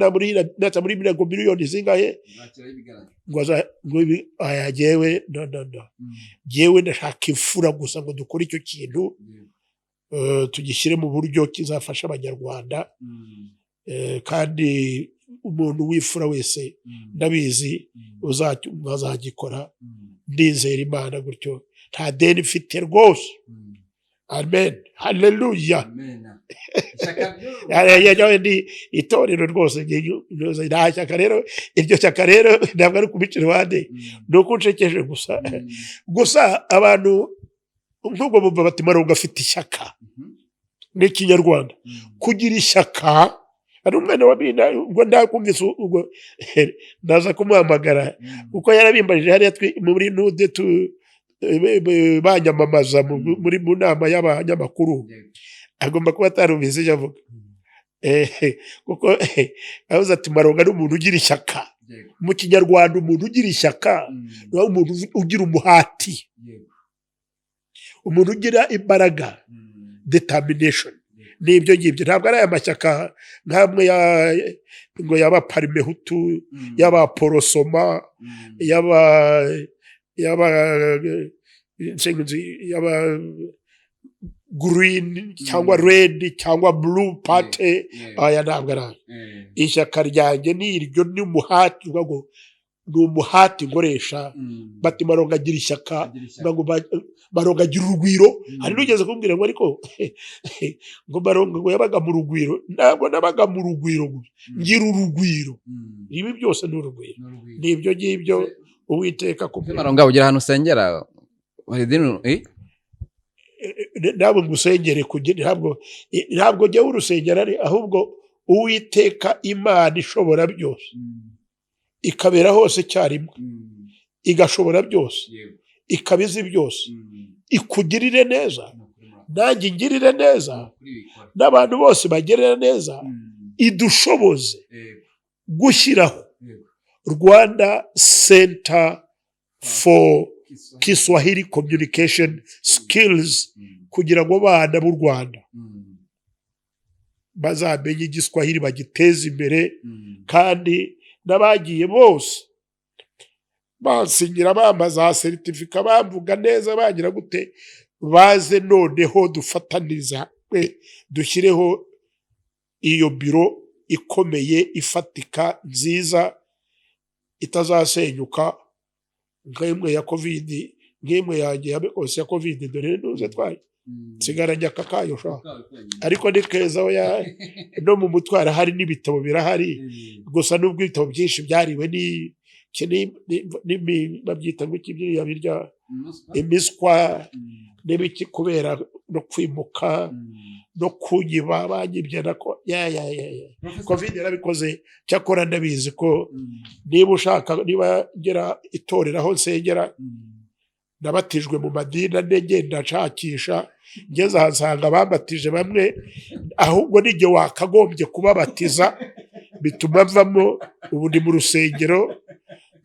A: natamuri ngo miliyoni zingahe, ngo ngo aya jyewe, no, no, no, jyewe ndashaka imfura gusa ngo dukore icyo kintu, tugishyire mu buryo kizafasha Abanyarwanda. Kandi umuntu w'imfura wese ndabizi azagikora. Ndizera Imana gutyo, nta deni mfite rwose. Amen, haleluya.
B: Amen. Ishyaka ryo-
A: Ni itorero rwose, nta shyaka rero. Iryo shyaka rero ntabwo ari kubica iruhande, ni uko uncekeje gusa. Gusa abantu nk'ubwo bumva bati: "Maronga afite ishyaka." N'ikinyarwanda kugira ishyaka. Hari umwana wa bina, ubwo ndakumvise, ubwo ndaza kumuhamagara, kuko yarabimbajije hariya muri nude tu banyamamaza muri mu nama y'abanyamakuru. Agomba kuba atarumvise icyo avuga. Kuko avuze ati: "Maronga ni umuntu ugira ishyaka." Mu Kinyarwanda, umuntu ugira ishyaka ni umuntu ugira umuhati, umuntu ugira imbaraga, determination. Ni ibyo ngibyo, ntabwo ari aya mashyaka nk'amwe ya ngo yaba Parimehutu, yaba Porosoma, yaba yaba green cyangwa red cyangwa blue party. Aya ntabwo ari ayo. Ishyaka ryanjye ni iryo, ni umuhati uvuga ngo ni umuhati nkoresha. Bati: "Maronga agira ishyaka." Ngo Maronga agira urugwiro. Hari n'ugeze kumbwira ngo ariko ngo Maronga ngo yabaga mu Rugwiro. Ntabwo nabaga mu Rugwiro gusa, ngira urugwiro. Ibi byose ni urugwiro, ni ibyo ngibyo Uwiteka akubwira.
B: Maronga, ugira ahantu usengera? Hari idini, eh?
A: Ntabwo ngusengere kugira, ntabwo njyewe urusengero ari, ahubwo Uwiteka Imana ishobora byose, ikabera hose icyarimwe, igashobora byose, ikaba izi byose, ikugirire neza, nanjye ingirire neza, n'abantu bose bagirire neza, idushoboze gushyiraho Rwanda Center for Kiswahili Communication Skills, kugira ngo abana b'u Rwanda bazamenye Igiswahili, bagiteze imbere. Kandi n'abagiye bose bansinyira, bampa za certificat, bamvuga neza, bagira gute, baze noneho dufataniriza hamwe, dushyireho iyo biro ikomeye, ifatika, nziza, itazasenyuka nk'imwe ya Covid, nk'imwe yanjye ya kose ya Covid. Dore ntuze twaye nsigaranye aka kayo sha, ariko ni keza oya. No mu mutwe harahari, n'ibitabo birahari. Gusa nubwo ibitabo byinshi byariwe ni babyita ngo iki, biriya birya imiswa n'ibiki, kubera no kwimuka no kunyiba, banyibye nako ya ya ya ya Covid yarabikoze. Cyakora ndabizi ko niba ushaka, niba ngera itorero aho nsengera, nabatijwe mu madini ane, ngenda nshakisha, ngeze aha nsanga bambatije bamwe, ahubwo n'igihe wakagombye kubabatiza bituma mvamo. Ubu ndi mu rusengero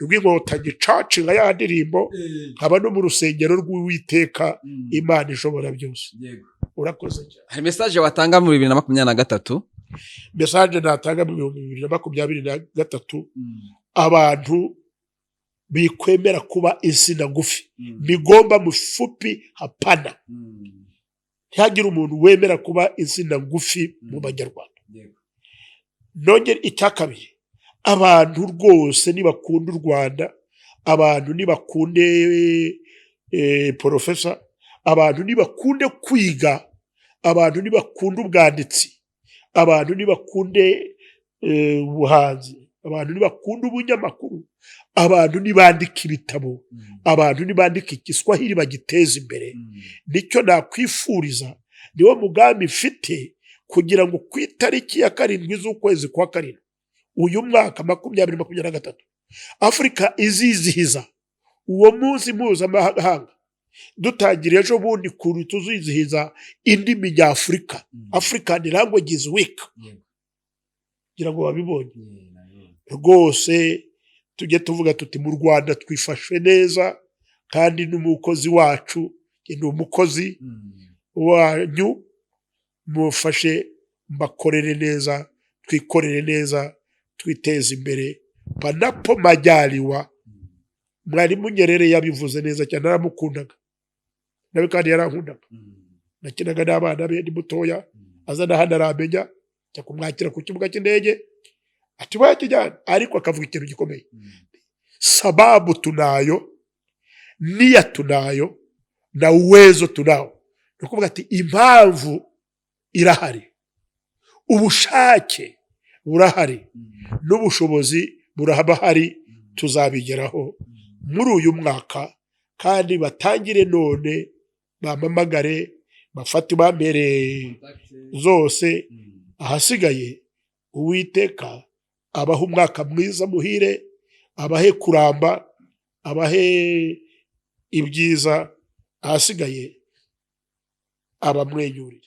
A: rw'Inkotanyi Church, nka ya ndirimbo, nkaba no mu rusengero rw'Uwiteka Imana ishobora byose. Urakoze cyane.
B: Hari message watanga muri 2023?
A: Message natanga mu 2023: abantu bikwemera kuba insina ngufi, migomba mifupi hapana. Ntihagire umuntu wemera kuba insina ngufi mu Banyarwanda. Nongere icya kabiri: abantu rwose nibakunda u Rwanda, abantu nibakunde porofesa, abantu nibakunde kwiga, abantu nibakunde ubwanditsi, abantu nibakunde ubuhanzi, abantu nibakunde ubunyamakuru, abantu nibandika ibitabo, abantu nibandika Igiswahili bagiteza imbere. Nicyo nakwifuriza, niwo mugambi mfite, kugira ngo ku itariki ya 7 z'ukwezi kwa 7 uyu mwaka 2023, Afurika izizihiza uwo munsi mpuzamahanga. Dutangira ejo bundi kuntu tuzizihiza indimi nyafurika, African Languages Week, kugira ngo babibonye rwose, tujye tuvuga tuti: "Mu Rwanda twifashe neza." Kandi n'umukozi wacu, ni umukozi wanyu, mufashe mbakorere neza, twikorere neza, twiteze imbere, panapo majaliwa. Mwarimu Nyerere yabivuze neza cyane, naramukundaga nawe kandi yarankundaga. Nakinaga n'abana be ndi mutoya, aza na hano aramenya, njya kumwakira ku kibuga cy'indege, ati: "Wakijyana." Ariko akavuga ikintu gikomeye: "Sababu tunayo, nia tunayo na uwezo tunao." Ni ukuvuga ati impamvu irahari, ubushake burahari, n'ubushobozi burahari, tuzabigeraho muri uyu mwaka. Kandi batangire none, bamamagare, bafate bambere zose. Ahasigaye Uwiteka abahe umwaka mwiza muhire, abahe kuramba, abahe ibyiza, ahasigaye abamwenyurire.